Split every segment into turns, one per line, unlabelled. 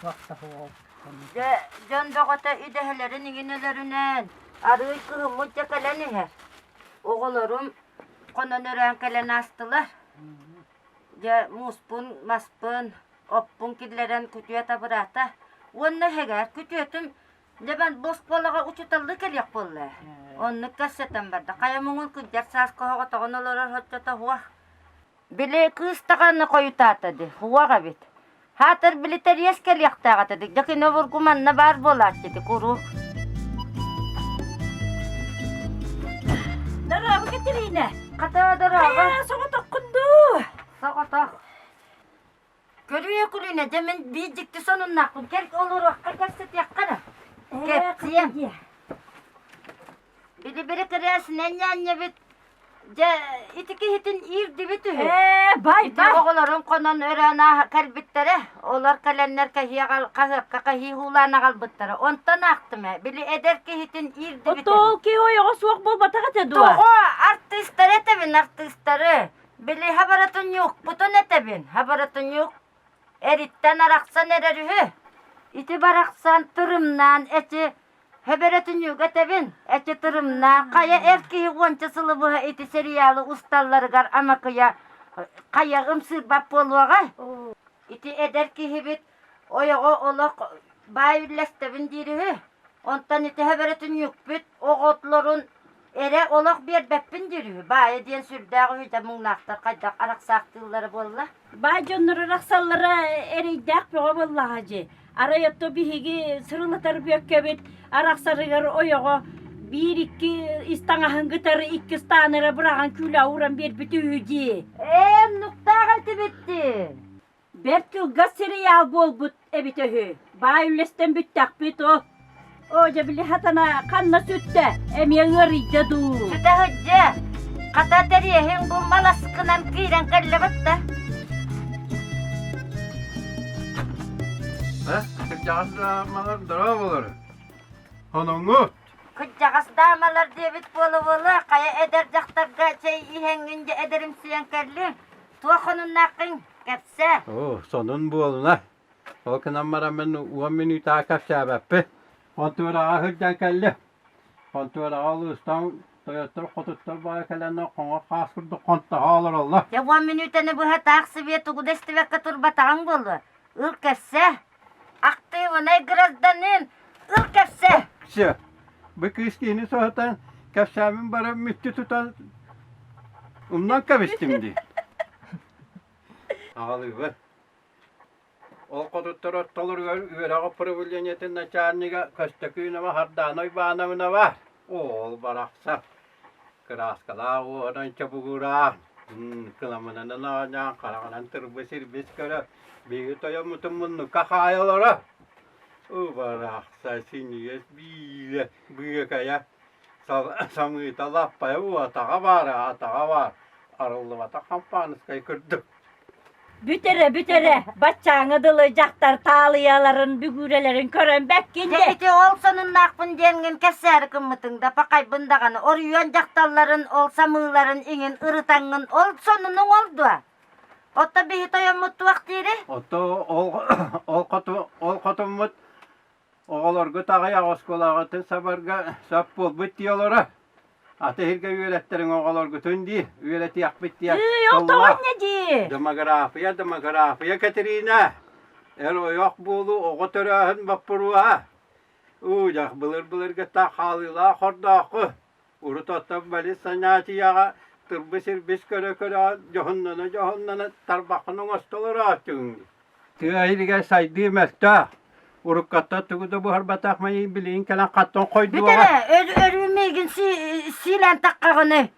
Туох да суоҕа.
Дьэ, дьон бөҕөтө идэһэлэрин иҥин өлөрүнэн, арыый кыһыммыт дьэ кэлэн иһэр. Оҕолорум хонон өрөөн кэлэн аастылар. Дьэ, мууспун, маспын, оппун киллэрэн күтүөт абыраата. Уонна эһэгээр күтүөтүм дьэ бан бу оскуолаҕа учууталлыы кэлиэх буолла. Оннук кэпсэтэн барда. Хайа муҥун кырдьар сааска оҕотоҕун олорор оччото суох. Били кыыс даҕаны хойутаата дии, уох эбит. Хаатыр били тэриэс кэлиэхтээх этэ дии, дьэ кини обургу манна баар буолааччы ити куруук.
Дорообо, Катерина!
Хата дорообо.
Хайа, соҕотоххун дуу?
Соҕотох. Көрүө күлүнэ, дьэ мин биир дьикти сонуннаахпын. Кэл олоруохха кэпсэтиэххэ эрэ. Кэпсиэм. Били-били кырыасынан ньаанньабыт дьэ ити киһитин иирдибит үһү.
Ээ, бай,
Ити
бай.
оҕолорун хонон өрөөн ааһа кэлбиттэрэ. Олор кэлэннэр кэһиэҕэл хаһыакка кэһии уулаан аҕалбыттара. Онтон аахтым ээ, били эдэр киһитин иирдибит
Оттоо
үһү.
ол киһи ойоҕо суох буолбатах этэ дуо?
Тоҕо артыыстары этэбин, артыыстары. Били хабаратынньукпутун этэбин. Хабаратынньук эриттэн арахсан эрэр үһү. Ити барахсан тырымнаан эти Хөбөрөтүнүүгэ этэбин, эти тырымнаан, хайа эр киһи уонча сылы быһа ити сериалы усталларыгар амакыйа хайа ымсыырбат буолуоҕай? Ити эдэр киһибит ойоҕо олох баай үллэстэбин диир үһү. Онтон ити хөбөрөтүнньүкпүт оҕотлорун Эрэ олох биэрбэппин диир үһү. Баайа диэн сүрдээх үһү да муҥнаахтар хайдах арахсаахтыыллара буолла?
Баай дьоннор арахсаллара эрэйдээх бөҕө буоллаҕа дьи. Арай отто биһиги сырылатар бүөккэбит арахсарыгар ойоҕо биир-икки ис таҥаһын кытары икки ыстааны эрэ быраҕан күүлэ ууран биэрбит үһү дии.
Ээ, оннуктаах этибит дии.
Бэрт кылгас сериал буолбут эбитэ үһү. Баай үллэстэн бүттэхпит ол. Оо, дьэ били хатана ханна сүттэ? Эмиэ ыарыйда дуу?
Сүтэ сылдьыа. Хата тэриэһиҥ бу маласкынан киирэн кэллэбит да.
Э, кырдьаҕас даамалар дорооболор. Хоноҥҥут.
Кырдьаҕас даамалар диэбит буола-буола, хайа эдэр дьахтарга чэй иһэҥҥин дьэ эдэримсийэн кэллиҥ. Туох сонуннааххын кэпсээ.
Оо, сонун буолуна. Ол гынан бараммын уон мүнүүтэҕэ кэпсээбэппин. Хонтуораҕа сылдьан кэллим. Хонтуораҕа улуустан тойоттор хотуттар баҕа кэлэннэр хоҥор хаас курдук хонтоһо олороллор.
Дьэ уон мүнүүтэни быһа таах сибиэ тугу да истибэккэ турбатаҕыҥ буолуо. Ыл кэпсээ. Актыыбынай гражданин, ыл кэпсээ.
Все. Бу кыыс киһини соһутан, кэпсээмин баран мүччү тутан умнан кэбистим дии. Аҕалыыбын. Ол хотуттар ортолоругар үөрэх управлениетын начальнига Көстөкүүнова Хардаана Уйбаановна баар. Ол барахсан кырааскалаах уоһунан чобугураан, кыламанынан оонньоон хараҕынан тырбыс-ирбис көрө, биһиги тойоммутун муннукка хаайа олоро. Барахсан синньигэс биилэ быакайа самыыта лаппайа уотаҕа баар, атаҕа баар, арыллыбатах хампааныскай курдук.
Бүт эрэ, бүт эрэ, баччааҥҥа дылы дьахтар таалыйаларын, бүгүүрэлэрин көрөн бэккин
Дьэ
дии.
ити ол сонуннаахпын диэҥҥин кэпсээри гыммытыҥ да пахайбын даҕаны оройуон дьахталларын ол самыыларын иҥин ырытаҥҥын ол сонунуҥ ол дуо? Отто биһи тойоммут туох диирий?
Отто ол ол хоту ол хотуммут Оҕолоргут аҕыйах оскуолаҕытын сабарга сөп буолбут дии олоро. Аты иһиргэ үөрэттэриҥ оҕолоргутун дии, үөрэтиэхпит диэн
Ый, ол тоҕо
тыллаах.
инньэ дии?
Демография, демография Катерина. Эр ойох буолуу оҕо төрөөһүн боппуруоһа. Уудьах былыр-былыргыттан хаалыылаах хордоохху. Урут оттон бали санаатыйаҕа тырбыс-ирбис көрө-көрө дьоһуннана-дьоһуннана тарбаххын оҥосто олорооччугуҥ дии. Тыа иһигэр сайдыы мөлтөх. Уруккаттан тугу да буһарбатах майын билигин кэлэн хаттан
Бүт
хойдуоҕа.
эрэ, өрүү миигин сиилээн таххаҕыный.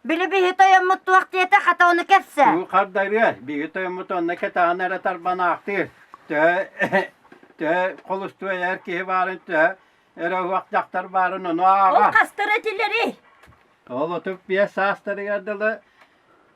Били биһи тойоммут туох диэтэ, хата ону кэпсээ.
Тугу хардарыа, биһи тойоммут онно кэтэҕин эрэ тарбанаахтыыр. Төһө төһө холустуой эр киһи баарын төһө эрэ уһуох дьахтар баарын ону
Ол
ааҕа.
хастар этилэрий?
Ол 35 саастарыгар дылы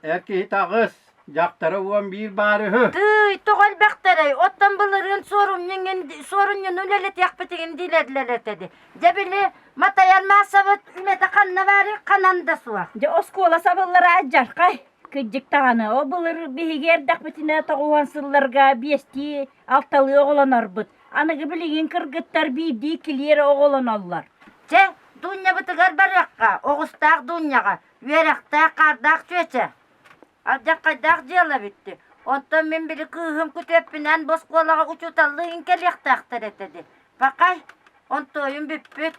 Эр киһи таҕыс, дьахтара 11 баар үһү.
Тыый, тоҕо элбэхтэрэй, оттон былырыын суорумньуҥҥун суорумньуну үлэлэтиэхпитигин диилэрлэр этэ дии. Дьэ били Матайар Маасабыт үлэтэ ханна баарый, ханан да суох.
Дьэ оскуола сабыллара алдьархай, кырдьык даҕаны. Ол былыр биһиги эрдэхпитинэ тоҕуһуон сылларга биэстии, алталыы оҕолонорбут. Аныгы билигин кыргыттар биирдии килиэр оҕолоноллор.
Чэ, Дуунньабытыгар барыахха, оҕустаах Дуунньаҕа, үөрэхтээх хаардаах чүөчэ. Алдьархайдаах дьыала бүттэ. Онтон мин били кыыһым күтүөппүнээн бу оскуолаҕа учууталлыы иҥкэлиэхтээхтэр этэ дии. Пахай, онтуойум бүппүт.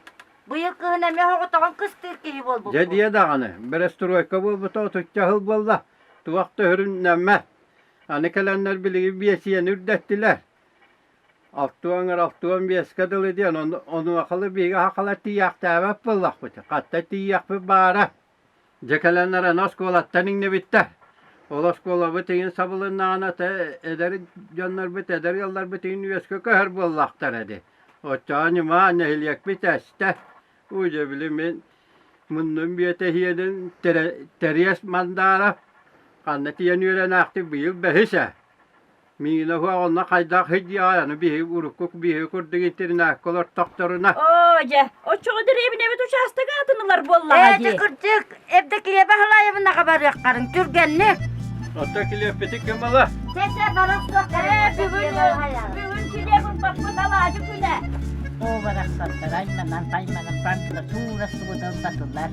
Быйыл кыһын эмиэ соҕотоҕун кыстыыр киһи
Дьэ
буолбуппут.
диэ даҕаны, бэрэстуруойка буолбута отучча сыл буолла, туох да сүрүннэммэт. Аны кэлэннэр билигин биэсийэни үрдэттилэр. Алтуоҥар алтуон биэскэ дылы диэн онуохалы биһиги сахалар тиийээхтээбэт буоллахпыт. Хатта тиийиэхпит баара. Дьэ кэлэннэр аны оскуолаттан иҥнибиттэр. Ол оскуолабыт иҥин сабылыннаҕына эдэр дьоннорбут, эдэр ыалларбыт иҥин үөскэ көһөр буоллахтара дии. Оччоҕо ньымаа нэһилиэкпит эстэ. Уу дьэ били мин муннум бүөтэ иһиэнин тэриэс мандаара ханна тиийэн үөрэнээхтик быйыл бэһис ээ. Миигин уһуох онно хайдах сылдьыаҕай аны биһиги урукку биһиги курдук интернакка олортохторуна.
Оо дьэ, оччоҕо дэриэбинэбит учаастак аатын ылар буоллаҕа
Ээ,
дии.
кырдьык, Евдокия Баһылаевнаҕа барыаххарын түргэнник.
Оттон килиэппитин ким ыла?
Чэ-чэ, барах суох
Ээ, бүгүн бүгүн килиэп ылбаппыт алаадьы күнэ.
Оо барахсаттар айманан тайманан бардылар туура субута ылбатылар.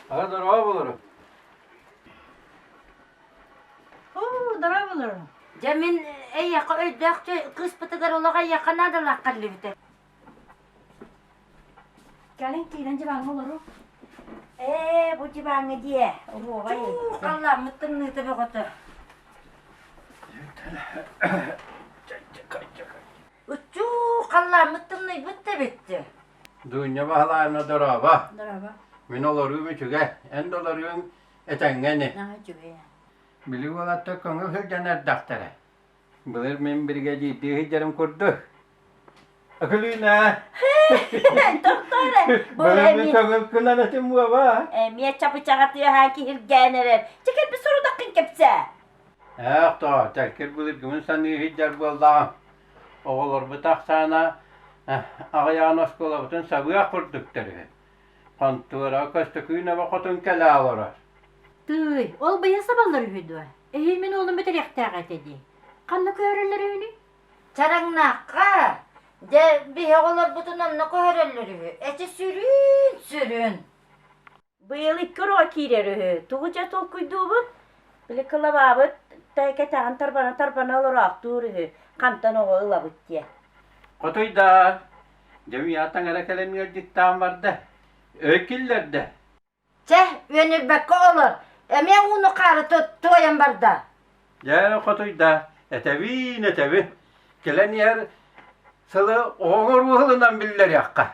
Аҕа дороо болору.
Дьэ мин эйиэхэ өйдөөх кыыспытыгар олох эйиэхэ наадалаах кэллибитэ.
Кэлин киирэн дьыбааҥҥа олору. Ээ, бу дьыбааҥҥа диэ, уруогай.
Халлааммыт тымныыта бөҕөтө. Уччуу, халлааммыт тымныйбыт да эбит.
Дуунньа Баһылаевна дорообо.
Дорообо.
Мин олоруум үчүгэй. Эн да олоруум этэҥҥэ ини.
Наһаа үчүгэй.
Били уолаттар көҥүл сылдьан эрдэхтэрэ. Былыр мин биригэдьиирдии сылдьарым курдук. Акулина!
Тохтоо эрэ. Бу
Былыр мин
эмиэ
көҥүл гынан этим буоба.
эмиэ чапычаҕа тыаһаан киһиргээн эрэр. Чэ кэлбит сорудаххын кэпсээ.
Ээх тоҕо, тэлкир былыргыбын саныы сылдьар буоллаҕым. Оҕолорбут ахсаана аҕыйаҕын оскуолабытын сабыах курдуктар үһү. Хонтуора Көстөкүүнэбэ хотун кэлэ олорор.
Тыый, ол быйыл сабаллар үһү дуо? Эһиил мин уолум бүтэриэхтээх этэ дии. Ханна көһөрөллөр үһүнүй?
Чараҥнаахха, дьэ биһи оҕолорбутун онно көһөрөллөр үһү. Эчи сүрүүн сүрүн.
Быйыл икки оҕо киирэр үһү. Тугу дьэ толкуйдуубут? Били кылабаабыт кэтэҕин тарбана-тарбана олороохтуур үһү. Хантан оҕо ылабыт диэ.
Хотуй да, дьэ миэхэ таҥара кэлэн ыалдьыттаан барда. Өй киллэрдэ.
Чэ, үөнүрбэккэ олор. Эмиэ ууну хаары туойан барда.
Дьэ, хотуй да, этэбиин, этэбин. Кэлэн иһэр сылы оҕоҥор уһулунан биллэриэххэ.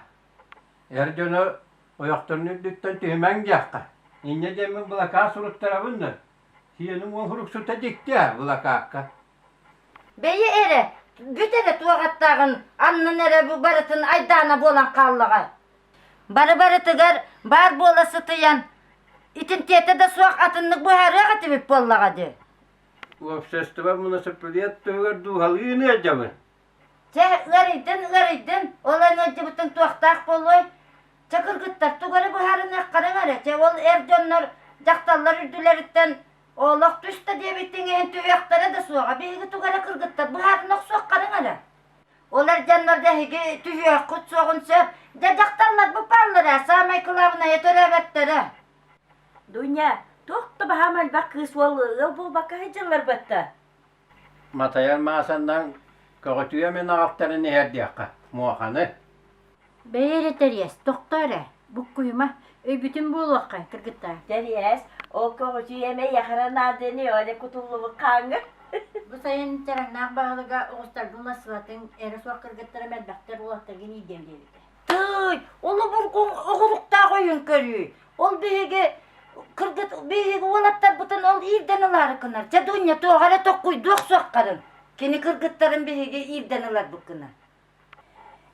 Эр дьону ойохторун үрдүттэн түһүмэҥ диэххэ. Инньэ диэммин былакаа суруттарабын да, сиэним уол суруксута дьикти ээ былакаакка.
Бэйи эрэ, бүт эрэ туох аттааҕын аннын эрэ бу барытын айдаана буолан хааллаҕа. Бары-барытыгар баар буола сытыйан, итинтиэтэ да суох атыннык быһаарыах этибит буоллаҕа дии.
Уопсастыба муниципалитет туһугар дууһалыын ыалдьабын.
Чэ, ыарыйдын, ыарыйдын, ол эн ыалдьыбытыҥ туохтаах буолуой? Чэ, кыргыттар, тугу эрэ быһаарыныаххарыҥ эрэ, чэ, ол эр дьоннор, дьахталлар үрдүлэриттэн олох түстэ диэбиттиҥ иһин түһүөхтэрэ да суоҕа, биһиги тугу эрэ кыргыттар быһаарына охсуоххарыҥ эрэ. Ол эр дьоннор да эһиги түһүөххүт суоҕун сөп, дьэ дьахталлар бу бааллар ээ, саамай кылаабынайа төрөөбөттөрө.
Дуня, туох да баһаам элбэх кыыс уол ыал буолбакка сылдьаллар батта.
Матайар Маасаннан көҕүтүө мин аҕалтаран иһэр диэххэ, муоханы.
Бэйэ эрэ тэриэс, тохтоо эрэ, буккуйума, өйбүтүн буолуохха, кыргыттаа.
Тэриэс, ол көҕүтүү эмэ яхара наадыны оле кутуллубут хааҥҥа.
Бу сайын Чараҥнаах баһылыга оҕустаргын лассылатын эрэ суох кыргыттарым элбэхтэр уолаттаргын иирдиэм диэбитэ.
Тыый, олобургуҥ оҕуруктаах ойун көрүү. Ол биһиги кыргыт биһиги уолаттарбытын ол иирдэн ылаары гынар. Чэ Дуня туох эрэ токкуйдуох суоххарын. Кини кыргыттарын биһиги иирдэн ыларбыт гына.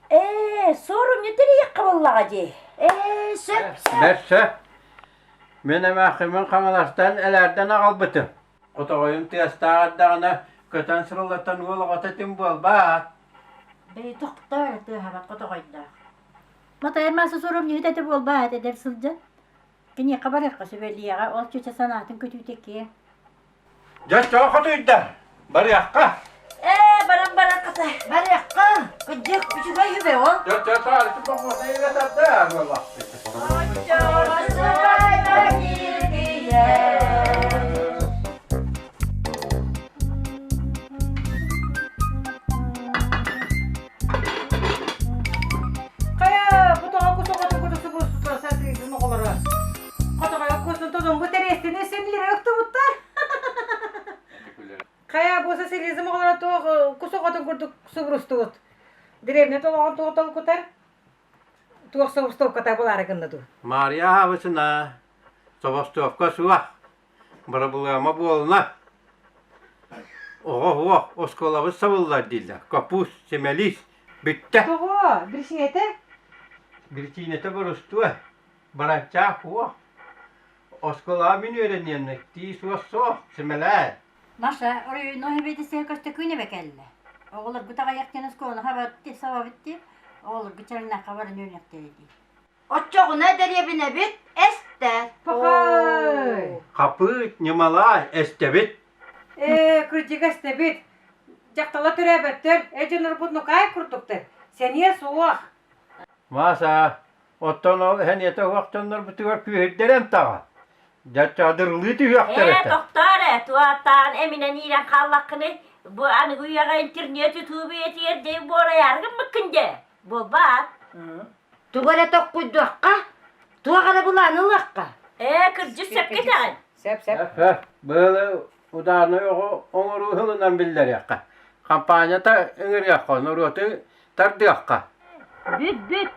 Ээ, суорумньу тэрийиэххэ буоллаҕа дии.
Ээ, сөп, сөп.
Бэрт сөп. Мин эмээххимин Хаҥаластан элээрдэн аҕалбытым. Хотоҕойум тыастаах эрдэҕинэ көтөн сырылатан уол оҕото этим буолбаат?
Бэйи тохтоо эрэ тыаһабат хотоҕойдоох. Матайар мааса суорумньуһут этэ буолбаат эдэр сылдьан. Киниэхэ барыахха сүбэлиэҕэ, ол чүчэ санаатын көтүүтэ киэ.
Дьэ, чоо хотуйда, барыахха.
Ээ, баран баран хата. Барыахха, кырдьык үчүгэй үбэ ол.
Дьэ, чэ, таарычы бохуота тарда буоллахпыт.
Хайа, бу тоҕо кусоҕотун кутусу буспутугар сатыыгын оҕолоро. Хотоҕойо кусын тутун бу тэриэстини сэмлире ыктыбыттар. Хайа, бу социализм оҕолоро туох кусоҕотун курдук субурустубут. Деревня толоҕон туох толкутар? Туох собустовката булаары гынна дуу?
Мария аһаабысына, собостовка суох, бырабылыама буолуна. Оҕо суох, оскуолабыт сабыллар дииллэр. Капус, симэлис, бүттэ.
Тоҕо? Биричиинэтэ?
Биричиинэтэ борустуой. Баранчаах суох. Оскуолаҕа мин үөрэниэмнэ, тиис уос суох, симэлээ.
Маша, оройуоннуох эбиэдиссэйэ Көстөкүүн эбэ кэллэ. Оҕолоргут аҕыйах диэн оскуоланы сабабыт дии, оҕолоргут чараҥнаахха баран үөрэнэхтэрэ дии.
Оччоҕуна дэриэбинэбит эстэр.
Пахай!
Хапыыт, ньымалаай, эстэбит.
Ээ, кырдьыга эстэбит. Дьахталлар төрөөбөттөр, эр дьоннорбут нукаай курдуктар. Сэниэ суох.
Мааса, оттон ол эһэниэтэ уһуох дьоннорбутугар күүһүрдэрэн таҕа. Дьэ, чадырлыы түһүөхтэр
Ээ,
этэ.
тохтоо эрэ, туоттаан эминэн иирэн хааллаххыный, бу аныгы үйэҕэ интернет ютуб үйэтигэр дэй буорайаары гыммыккын дьэ, буолбаат?
Тугу эрэ токкуйдуохха, туох эрэ былааны ылыахха.
Ээ, кырдьык сөпкө этэҕин.
Сөп, сөп.
Сөп, быылы ударнай оҕо оҥоруу сылынан биллэриэххэ. Хампаанньата ыҥырыахха, норуоту тардыахха.
Бүт, бүт.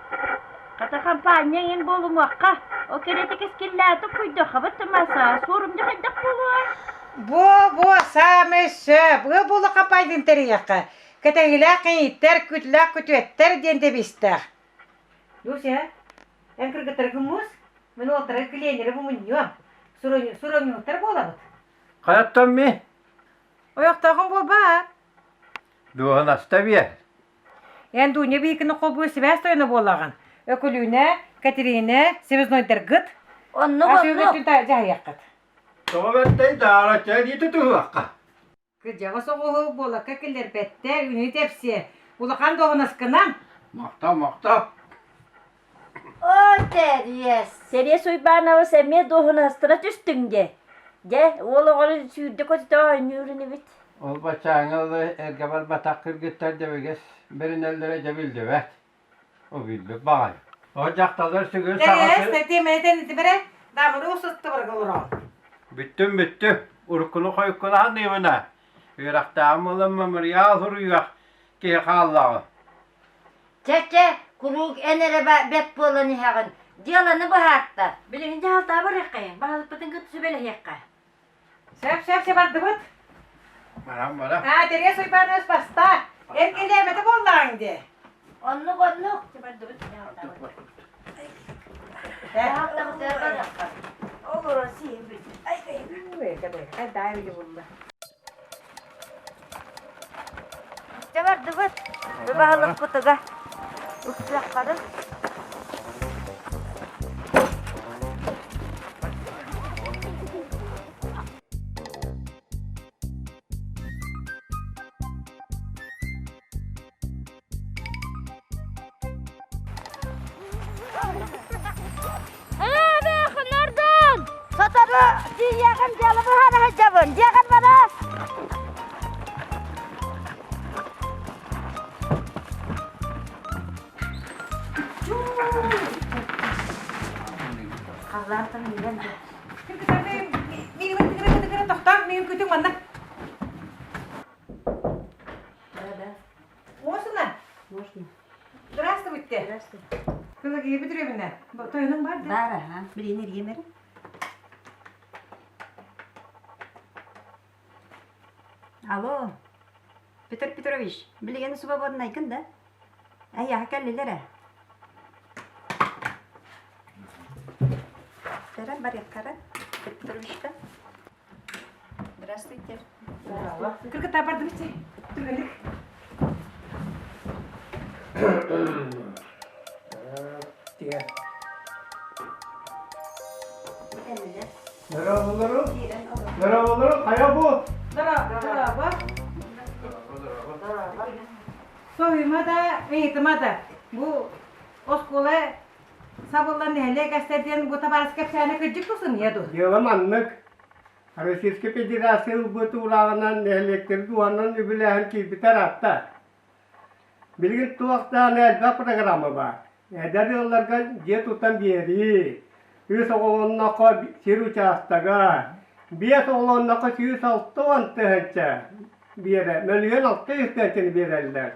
Хата хампаанньа эҥин буолумуохха. Ол кэриэтэ кэскиллээтик куйдуоххабыт тымаса, суорумньу хайдах буолуой?
Бу, бу, саамай сөп. Ыал буола хампаанньатын тэрийиэххэ. Кэтэһиилээх кийииттэр, күтлээх күтүөттэр диэн девизтээх. Люся, эн кыргыттаргын мус, мин уолаттарга клиеннэри бумунньуом. Суруонньуһуттар буолабыт.
Хайаттан ми?
Ойохтоохун буолбаат?
Дуоһунаста биэр.
Эн Дуня Биикини холбуур сибээс тойоно буолаҕын. Өкүлүүнэ, Катерина, связнойдаргыт.
Оннук, оннук.
Ас үгүттүн дьаһайыаххыт.
Тоҕо бэртэй даара чэ дии тутуһуохха.
Кырдьаҕас оҕуһу буолакка киллэрбэттэр, үнү тэпсиэ. Улахан дуоһунаскынан.
Махтал, махтал.
О, тэриэс.
Сэрии Суйбаанабыс эмиэ дуоһунастара түстүҥ дии. Дьэ, уол оҕону сүүрдэ-көтүтэ оонньуур инибит.
Ол баччааҥҥа дылы эргэ барбатах кыргыттар дэбигэс бэринэллэрэ дьэ биллибэт. О билбит баҕайы. О дьахталлар сүгүн
Тэриэс,
саҕасы
тэтиэмэни тэнитибэрэ, даамары устуттубарга олороҕун.
Бүттүм, бүттүм. Уруккуну-хойуккуну саныыбын аа. Үөрэхтээҕим ылан мемориал суруйуох киһи хааллаҕым.
Чэ-чэ, куруук эн эрэ бэт буолан иһэҕин. Дьыаланы быһаартар.
Билигин дьаһалтаҕа барыаххайыҥ, баһылыкпытын кытта сүбэлэһиэххэ.
Сөп, сөп, сөп бардыбыт.
Баран, баран.
Аа, Тэриэс Уйбаанабыс бастаа. Эр кэлээмэтэ буоллаҕыҥ дии.
Оннук, оннук.
Чэ бардыбыт, дьаһалтаҕа.
Дьаһалтабытыгар барыахха.
Олорон сиһин бүт.
Ай, дай или булла.
Чэ бардыбыт. Баһылыкпытыгар уксуоххарын. Нордон! Сотору тиийиэҕим дьыала быһаара сылдьабын. Дьиэҕэр барас!
Халлаантан иирэн
Миигин тохтоо, миигин күтүҥ манна.
Да-да.
Можно?
Можно.
Здравствуйте.
Здравствуйте.
Пелагея Петровна, тойонуҥ бар да?
Бар, аха. Билигин эргиэм эрэ. Алло, Петр Петрович, билигин свободнайгын да? Эйиэхэ кэллилэр ээ.
Кэлэн барыахтара. Петровичка. Здравствуйте.
Кыргыттар бардыбыт чэй. Түргэнник.
Merhabalarım. Merhabalarım. Хайа бу?
Здорово. Соһуйма да, ыйытыма да. Бу оскуола сабыллан нэһилиэк эстэр диэн бу табаарыс кэпсээнэ кырдьык тусун дуу?
Дьыала маннык. Российскай Федерация ылбыт уурааҕынан нэһилиэктэри туһанан үбүлээһин киирбитэ ыраатта. Билигин туох даҕаны элбэх программа баар. Эдэр ыалларга дьиэ тутан биэрии, үс оҕолонноххо сир учаастага, биэс оҕолонноххо 160 тыһыынча биэрэ, мөлүйүөн 600 тыһыынчаны биэрэллэр.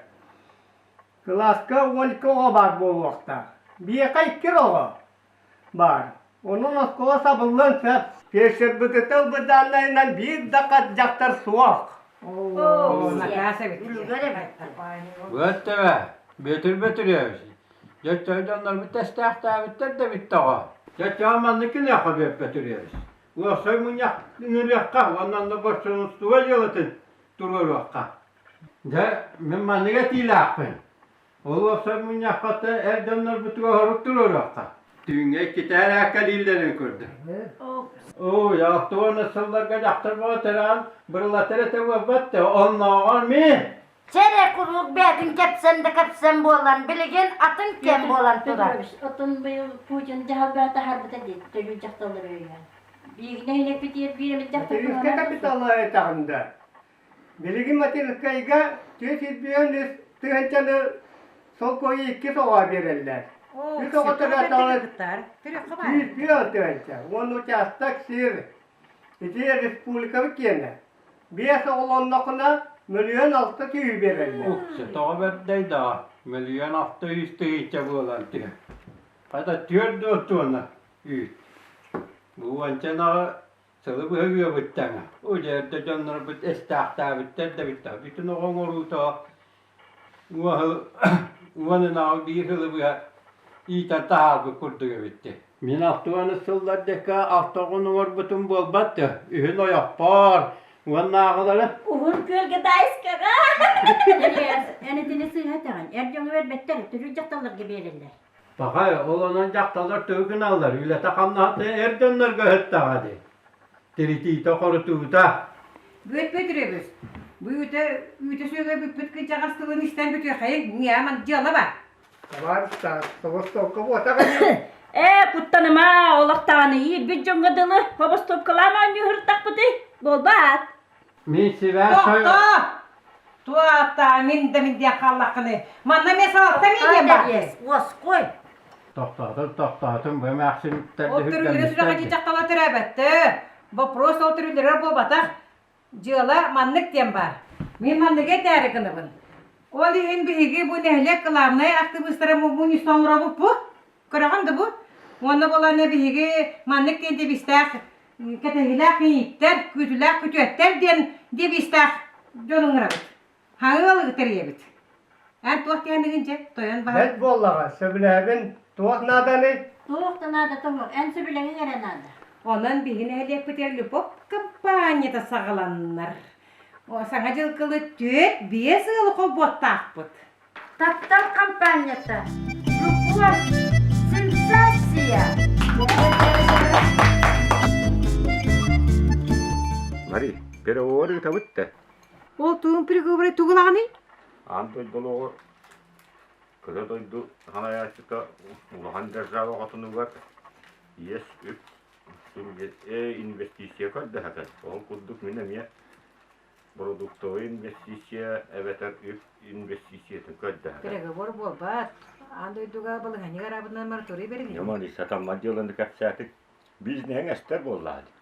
Кылааска 12 оҕо баар буолуохтаах. Биэхэ икки оҕо баар. Онон оскуола сабыллыан сөп. Фельдшербытыттан ылбыт дааннайынан биир да хат дьахтар суох.
Накаас эбит.
Үлүгэр эбит.
Быаттыба, Бүөтүр Бөтүрүөбүс. Дьөттөө дьоннорбут тэстээхтээбиттэр да эбит тоҕо. Дьөттөө маннык гыныахха Бүөт Бөтүрүөбүс. Уопсай мунньах ыҥырыахха уонна онно борчунустуба дьыалатын туруоруохха. Дьэ, мин маннык этиилээхпин. Ол уопсай мунньаххата эр дьоннорбутугар хорук туруоруохха. Түүҥҥэ иккитэ эрээккэлииллэрин көрдүм. Ой, алтыуон сылларга дьахтар бөҕө төрөөн бырылатар этэ буолбат да, оннооҕор мин
Чэрэ куруук бэйэтин кэпсэн да кэпсэн буолан, билигин атын кэм буолан турар.
Петрович, оттон быйыл Путин дьаһал бөҕө таһаарбыта дии, төлүүр дьахталлары өйөөн. Биигинэ иһилэппитигэр биир эмит дьахтар
Материнскай капитала этэҕин да. Билигин материнскайга 453 тыһыынчаны солкуойу икки оҕо биэрэллэр. Үс оҕо төрөөтөҕүнэ 105 тыһыынча уонна учаастак сир. Ити республикабыт киэнэ. Биэс оҕолонноххуна мөлүйүөн алта сүүһү биэрэллэр. Тоҕо бэрдэй да мөлүйүөн алта үс тыһыынча буолан түһэр. Хата түөрт туонна үүт. Бу уонча ынаҕы Сылы быһа ыабыттаҥа, удьэрдэ дьоннорбут эстээхтээбиттэр да эбит бүтүн оҕо оҥоруута уон ынаҕы биир сылы быһа иитэн таһаарбыт курдук эбитти. Мин алтыаны сыллар диэки алтаҕын оҥорбутум буолбат да, үһүн ойохпор уоннааҕылары
Уһун күөлгэ даайыскаҕа.
Эн итини сыыһа этэҕин. Эр дьоҥҥо бэрбэттэр, төрүт дьахталларга биэрэллэр.
Пахай, ол онон дьахталлар тугу гыналлар, үлэтэ-хамнаһа эр дьоннорго ыһыттаҕа дии. Тиритиитэ-хорутуута.
Бүөт Петрович, бу үүтэ үүтэ сүөгэ бүппүт кыдьаҕас тылын истэн бүтүөххэйиҥ, ньыаман дьыала бар.
Табаарыстар, собостуопка буотах
Ээ, куттаныма, олохтоҕуна иирбит дьоҥҥо дылы хобостуопкалаан оонньууһуртахпытый, буолбаат.
Мин сибээс
Тохтоо! Туата, мин да мин диэн хааллаххыный. Манна эмиэ салалта мин диэн бар.
Уоскуй.
Тохтоотум, тохтоотум, бу эмээхсин
Ол төрүүлэрэ сүрэҕэ дьахтала төрөөбөттөр. Вопрос ол төрүүлэрэ буолбатах. Дьыала маннык диэн баар. Мин манныгы этээри гынабын. Ол иһин биһиги бу нэһилиэк кылаабынай актыбыыстара мунньустан олоробут бу. Көрөҕүн да бу? Уонна буолана биһиги маннык диэн девизтээх кэтэһиилээх кийииттэр, күүтүүлээх күтүөттэр диэн девизтээх дьон ыҥырабыт. Хаҥыы тэрийэбит. Эн туох диэхиҥин дьэ, тойон баһа.
Бэрт буоллаҕа, сөбүлэһэбин. Туох нааданый?
Туох да наада тоһуох, эн сөбүлэҥиҥ эрэ наада.
Онон биһиги нэһилиэкпитигэр Любовь компанията саҕаланнар. Саҥа дьыл кылы түөрт биэс ыалы холбуохтаахпыт.
Таптал компанията Любовь сенсация!
Мари, переговоры ыытабыт да?
Ол тугун переговоры тугулаҕыный?
Аан дойду олоҕор кыра дойду салайааччыта улахан держава хотунугар иэс үп инвестиция көрдөһөтөн. Ол курдук мин эмиэ Продуктовай инвестиция эбэтэр үп инвестициятын көрдөһөр.
Переговор буолбат. Аан дойдуга балаһыанньа ыараабытынан мораторий бэриллибит.
Ньыман сатаммат дьыаланы кэпсээтик. Бизнеһиҥ эстэр буоллаҕа дии.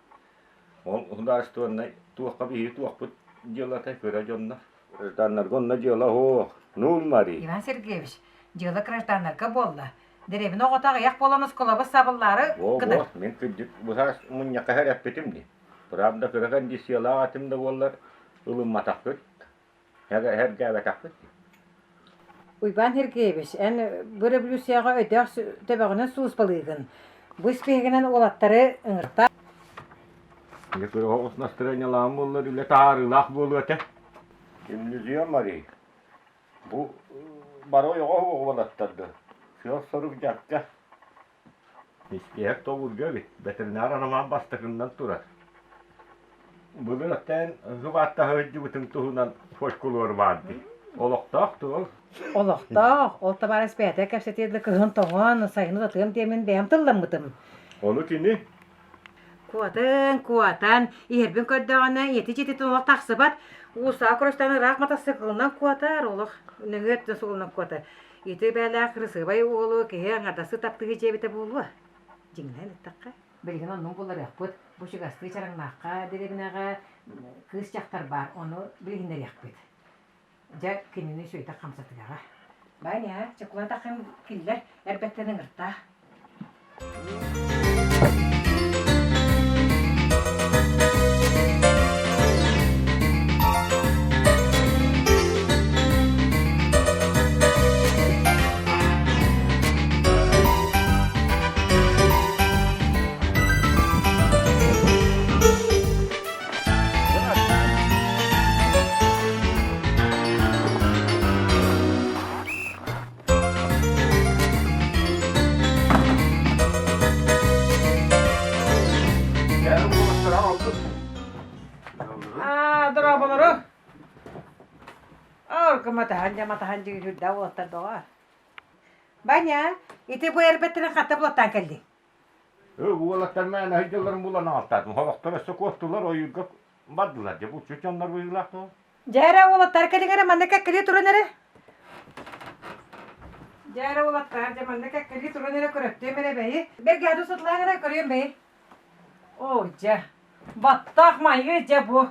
Ол судаарыстыбаннай туохха биһиги туохпут дьыалата кыра дьоннор. Гражданнарга онно дьыала суох. Нуул Мари.
Иван Сергеевич, дьыала гражданнарга буолла. Дэриэбинэ оҕото аҕыйах буолан оскуолабыт сабыллаары гынар.
Во-во, мин кырдьык быһаас мунньахха эппитим дии. Правда, кыра кондициялаах этим да буоллар, ылымматахпыт, эһэргээбэтэхпит.
Уйбаан Сергеевич, эн бу революцияҕа өйдөөх төбөҕүнэн сулууспалыыгын. Бу испииһэгинэн уолаттары ыҥырта.
Дьэ кыра настырыанньалаан буоллар үлэ таһаарыылаах буолуо этэ. Кимнүзүйэ Марий, бу бары ойоҕо уолаттарды сыал-сорук дьарка Испиэһэк тобулга эбит, ветеринар Роман бастакыннан турар. Былыр өттөөн сыбааттаһа сылдьыбытын туһунан фольклор баар дии. Олохтоох дуо?
Олохтоох. Ол табаарыс бэйэтэ кэпсэтиэ да кыһын тоҥон, сайын утатыам диэмин бэйэм тылламмытым.
Ону кини
Куотан, куотан, иһэрбин көрдөҕүнэ, ийэтэ дьиэтиттэн олох тахсыбат. Уусаа көрүстээн ыраах матасыыкылынан куотар, олох нөҥүө өттүн суолунан куотар. Ити бээлээх кырасыабай уолу киһи аҥардастыы таптыһыы дьиэбитэ буолуо. Дьиҥинэн эттэххэ, билигин оннун булларыахпыт. Бу чугастыы Чараҥнаахха дэриэбинэҕэ кыыс дьахтар баар, ону билиһиннэриэхпит. Дьэ, кинини үчүгэйдик хамсатыаҕа. Ваня, чокулаат ахын киллэр, эрбэттэн ыҥыртаа. Аа, дорооболору! Орго матаһан дьэ матаһан дьүһүрдэ уолаттар доҕоор. Баня, ити бу эрбэттэрин хатта булаттаан кэллиҥ?
Уолаттар мээнэ сылдьалларын булан аҕалтаатым. Сорохтор өссө куоттулар, ойуурга бардылар. Дьэ, бу дьоннор быһыылаах дуо?
Дьэ эрэ уолаттар кэлиҥ эрэ манна кэккэлии туран эрэ. Дьэ эрэ уолаттар, дьэ манна кэккэлии туран эрэ көрөттүөм эрэ бэйи. Бэргэһэ сытылаан эрэ көрүөм бэйи. Оо дьэ, баттах майгы дьэ бу.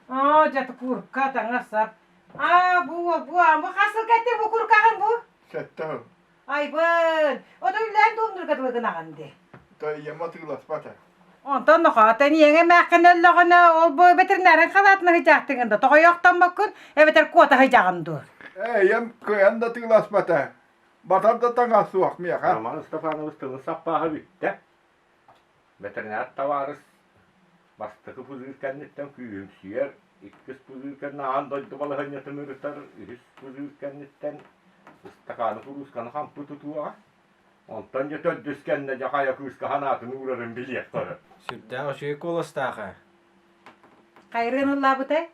Оо дьэ курка таҥас сап. Аа бу бу бу хас сыл кэттэ бу куркаҕын бу?
Сэттэ сыл.
Айбын, отон үлээн дуомнурга дылы гынаҕын дии.
То ийэм атыыласпата.
Онтон нохоотон ийэҥ эмээххин өллөҕүнэ ол бу ветеринарын халаатын ыһыдьаахтыҥын да тоҕойоохтоммоккун эбэтэр куота ыһыдьаҕын дуо?
Ээ, ийэм кыайан да атыыласпата. Батар да таҥас суох миэхэ.
Роман Степанович тылын саппааһа бүттэ. Ветеринар табаарыс бастакы пузырь кэнниттэн күүһүмсүйэр, иккис пузырь кэннэ аан дойду балаһыанньатын ырытар, үһүс пузырь кэнниттэн ыстакааны куруусканы хампы тутуоҕа. Онтон дьэ төрдүс кэннэ дьэ хайа кыыска санаатын уурарын билиэххэ.
Сүрдээх үчүгэй куоластаах ээ.
Хайрыан ыллаабытай?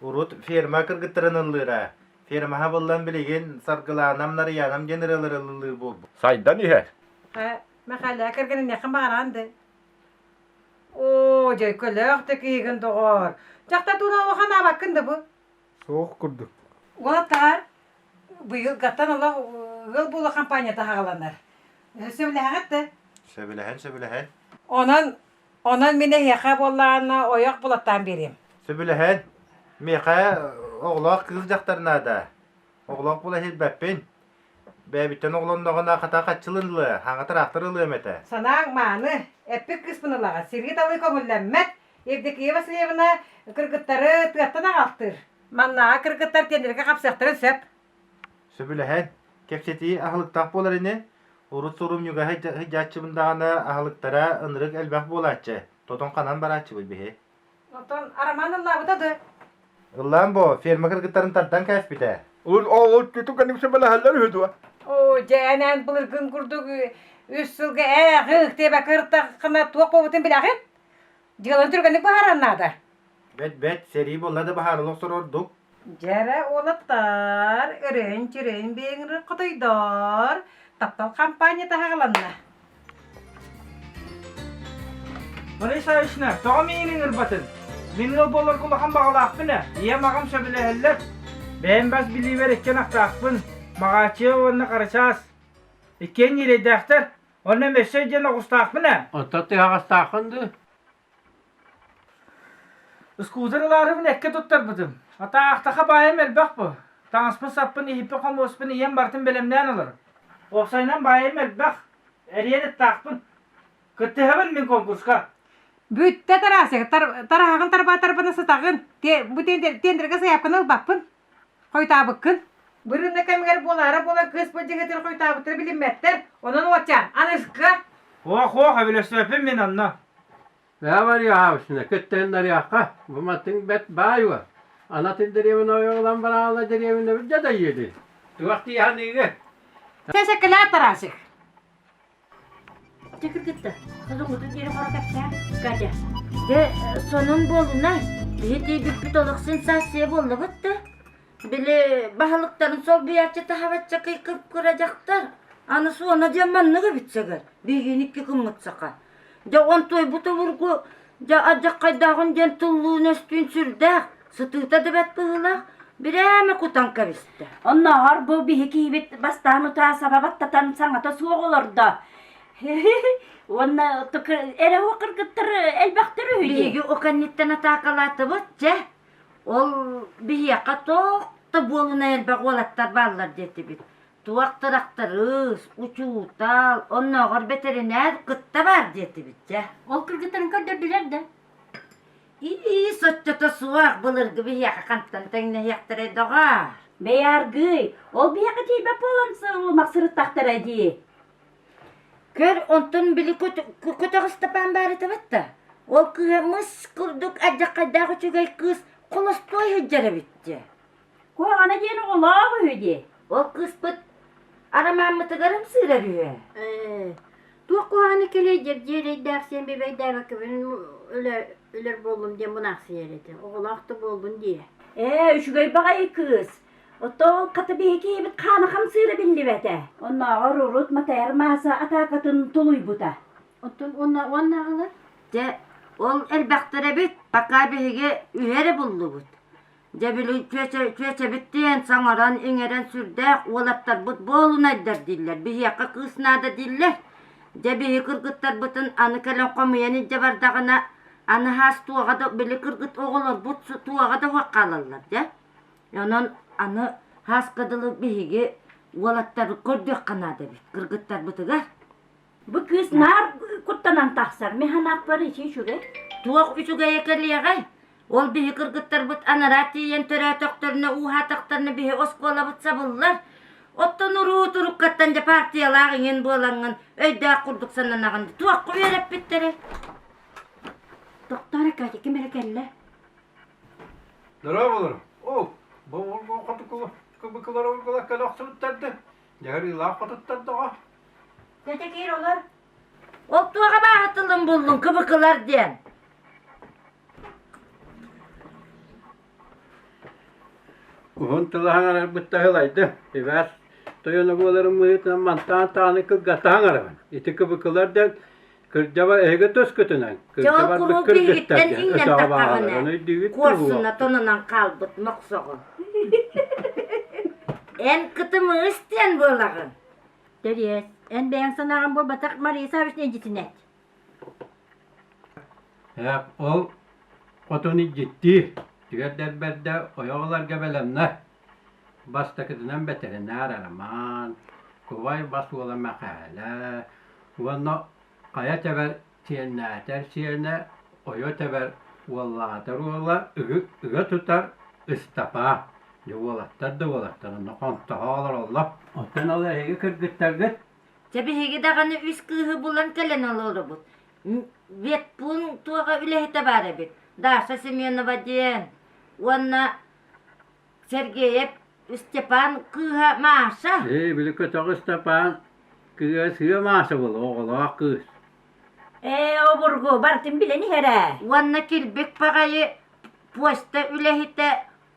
Урут ферма кыргыттарын ыллыыра. Фермаһа буллан билигин Саргылаанам, Нарыйаанам диэн ырыалары ыллыыр буолбут.
Сайдан иһэр.
Мэхээлэ кэргэниниэххин баҕараан да. Оо, дьөйкөлөөх да киһигин доҕоор. Дьахтар тугун улахан аабаккын да бу?
Суох курдук.
Уолаттаар, быйыл гаттан олох ыал буола компанията хааланар. Сөбүлэһэҕит да?
Сөбүлэһэн, сөбүлэһэн.
Онон, онон мин эһиэхэ буоллаҕына ойох булаттаан биэриэм.
Сөбүлэһэн. Миэхэ оҕолоох кыыс дьахтар наада. Оҕолоох буола иһирбэппин. Бэйэбиттэн оҕолонноҕуна хата хаччылын ылыа, хаҥа тыраахтар ылыам этэ.
Санааҥ мааны, эппит кыыспын ылаҕын, сирги-талыы көҥүллэммэт. Евдокия Васильевна кыргыттары тыаттан аҕалтыыр. Маннааҕы кыргыттар тиэннэргэ хапсыахтарын сөп.
Сөбүлэһэн, кэпсэтии аһылыктаах буолар ини. Урут сурумньуга сылдьааччыбын даҕаны аһылыктара ынырык элбэх буолааччы, тотон-ханан барааччыбыт биһи.
Оттон Арамаан ыллаабыта да?
Ыллаан бо, ферма кыргыттарын тардан кээспитэ.
Ол ол түтүк кэнник сөбөлөһөллөр үһү дуо?
Оо, дьэ, эн былыргын курдук үс сылга ээҕи диэбэккэ ырыттаххына туох буолбутун билэҕин? Дьыаланы түргэнник быһааран наада.
Бэт-бэт, сэрии буолла да баһаарыла охсор ордук.
Дьэ эрэ, уолаттар, өрөөн-чөрөөн биэҥир хотойдоор, таптал хампаанньата аҕаланна.
Мария Савична, тоҕо миигин ыҥырбатын? Мин ыал буоларга улахан баҕалаахпын ээ. Ийэм аҕам сөбүлэһэллэр. Бэйэм бас билиибэр иккиэн ахтаахпын. Маҕааччыйа уонна Харачаас. Иккиэн ньирэйдээхтэр. Онно Мөссөй диэн оҕустаахпын ээ.
Оттон тыһаҕастааххын дуу?
Скутер ылаарыбын эккэ туттарбытым. Атаахтаха баайым элбэх бу. Таҥаспын-саппын, иһиппин-хомуоспун ийэм барытын бэлэмнээн ылар. Уопсайынан баайым элбэх. Эриэн ыттаахпын. Кыттыһабын мин конкурска.
Бүттэ Тарасик, тараһаҕын тарбаа тарбана сытаҕын. Бу тендергэ сайаапканы ылбаппын. Хойутаабыккын. Бырына кэмигэр буолаара буолан кыыс былдьаһыытын хойутаабыттара билиммэттэр. Онон уолчаан, аныска.
Хуох-хуох, сөбүлэспэппин мин онно.
Бээ Мария кыттыһыннарыахха, бу мантыҥ бэрт баай уо. Анатын дэриэбинэ ойоҕолон бараала дэриэбинэбит дьадайыыдый. Туох дии саныыгын?
Сэсэкэлээ Тарасик.
Дьэ кыргыттар, сонуҥҥутун диэри хоро кэпсээн, Катя.
Дьэ, сонун буолунай. Биһи тиийбиппит олох сенсация буоллубут да. Били баһылыктарын солбуйааччы таһабачча кып-кыра дьахтар. Аны суона диэн маннык эбит сэгэр. Биһигини икки гыммыт саха. Дьэ онтуойбут обургу дьэ адьаххайдааҕын диэн тыллыын-өстүүн сүрдээх, сытыыта да бэрт быһыылаах, бирээмэ кутан кэбистэ.
Оннооҕор бу биһи киһибит бастаан утаа саба баттатан саҥата суох олордо. Уонна эрэ кыргыттар элбэхтэр үһү дии.
Биһиги о кэнниттэн атаакалаатыбыт дьэ. Ол биһиэхэ туох да буолунай элбэх уолаттар бааллар диэтибит. Туох тырахтарыыс, учуутал, оннооҕор бэтэринээр кытта баар диэтибит дьэ.
Ол кыргыттарын көрдөрдүлэр да?
Ии, соччото суох былыргы биһиэхэ хантан тэҥнэһиэхтэрэй доҕоор.
Бэйааргый, ол биһиэхэ тиийбэт буолан сыллымах сырыттахтара дии.
Көр, онтон били Көтөх Ыстапаан баар этэ да? Ол кыыһа мыс курдук алдьархайдаах үчүгэй кыыс холостуой сылдьар эбит дии.
Куһаҕана диэн оҕолоох үһү дии.
Ол кыыспыт арамааммытыгар ымсыырар үһү.
Ээ, туох куһаҕаны кэлиэй дьэбдьиэлэйдээх сиэн бэбэйдээбэккэбин өлөр буоллум диэн мунаахсыйар этэ. Оҕолоох да буоллун дии.
Ээ, үчүгэй баҕайы кыыс. Оттон хата биһиги киһибит хаана хамсыыра биллибэтэ. Оннооҕор урут Матайар Мааса атаакатын тулуйбута.
Оттон уонна уоннааҕылар?
Дьэ, ол элбэхтэр эбит, пока биһиги үһэ эрэ буллубут. Дьэ, били чүөчэбит диэн саҥаран-иҥэрэн сүрдээх уолаттарбыт буолунайдар дииллэр, биһиэхэ кыыс наада дииллэр. Дьэ, биһи кыргыттарбытын аны кэлэн хомуйан илдьэ бардаҕына, аны хаас туоҕа да били кыргыт оҕолорбут туоҕа да уһах хаалаллар дьэ. Онон аны хааска дылы биһиги уолаттары көрдүөххэ наада эбит кыргыттарбытыгар.
Бу кыыс наар куттанан тахсар. Мин санааппар ити үчүгэй.
Туох үчүгэйэ кэлиэҕэй? Ол биһи кыргыттарбыт анараа тиийэн төрөөтөхтөрүнэ, ууһаатахтарына биһи оскуолабыт сабыллар. Оттон уруу туруккаттан дьэ партиялаах иҥин буолаҥҥын өйдөөх курдук сананаҕын. Туохха үөрэппиттэрэ?
Тохтоо эрэ, Катя, ким эрэ кэллэ?
Здорово олору. О, бу ургу хотукулу кыбыкылар ургула кэлэ охсубуттарды. Дьаһарыылаах хотуттардоҕо.
Тете киир олор.
Ол туоҕа бааһытылын буллун кыбыкылар диэн.
Уһун тылы хаҥарарбыт таһылайды. Ивас тойоно буоларын быһыытынан мантаан тааны кылгатаан араҕын. Ити кыбыкылар диэн кырдьаба эһиги төскөтүнэн
Дьэ ол
кырдьабарбыт
куруук
кыргыттар
биһигиттэн
диэн
иҥнэн
өтөҕө
таххаҕына,
бааларын өйдүүгүт
куорсуна тононон хаалбыт мохсоҕо. Эн кытымыыс диэн буолаҕын.
Тэриэс, эн бэйэҥ санааҕын буолбатах Мария Саввична илдьитинэт.
Ээ, ол хотун илдьиттии, түгэрдэрбэрдэ ойох ыларга бэлэмнэр. Бастакытынан бэтэринээр Арамаан, Кубай бас уола Мэхээлэ уонна хайа тэбэр сиэннээтэр сиэнэ, ойо тэбэр уоллаатар уола ыга тутар Ыстапаа. Дьэ уолаттар да уолаттар онно хонтоһо олороллор. Оттон ол эһиги кыргыттаргыт
Чэ биһиги даҕаны үс кыыһы булан кэлэн олоробут. Ветпуун туоҕа үлэһитэ баар эбит. Даша Семенова диэн уонна Сергеев Степан кыыһа Маша.
Ээ, били көтөҕө Ыстапаан кыыһа сыа Маша буолла, оҕолоох кыыс.
Ээ, обургу, барытын билэн иһэр ээ.
Уонна килбик баҕайы почта үлэһитэ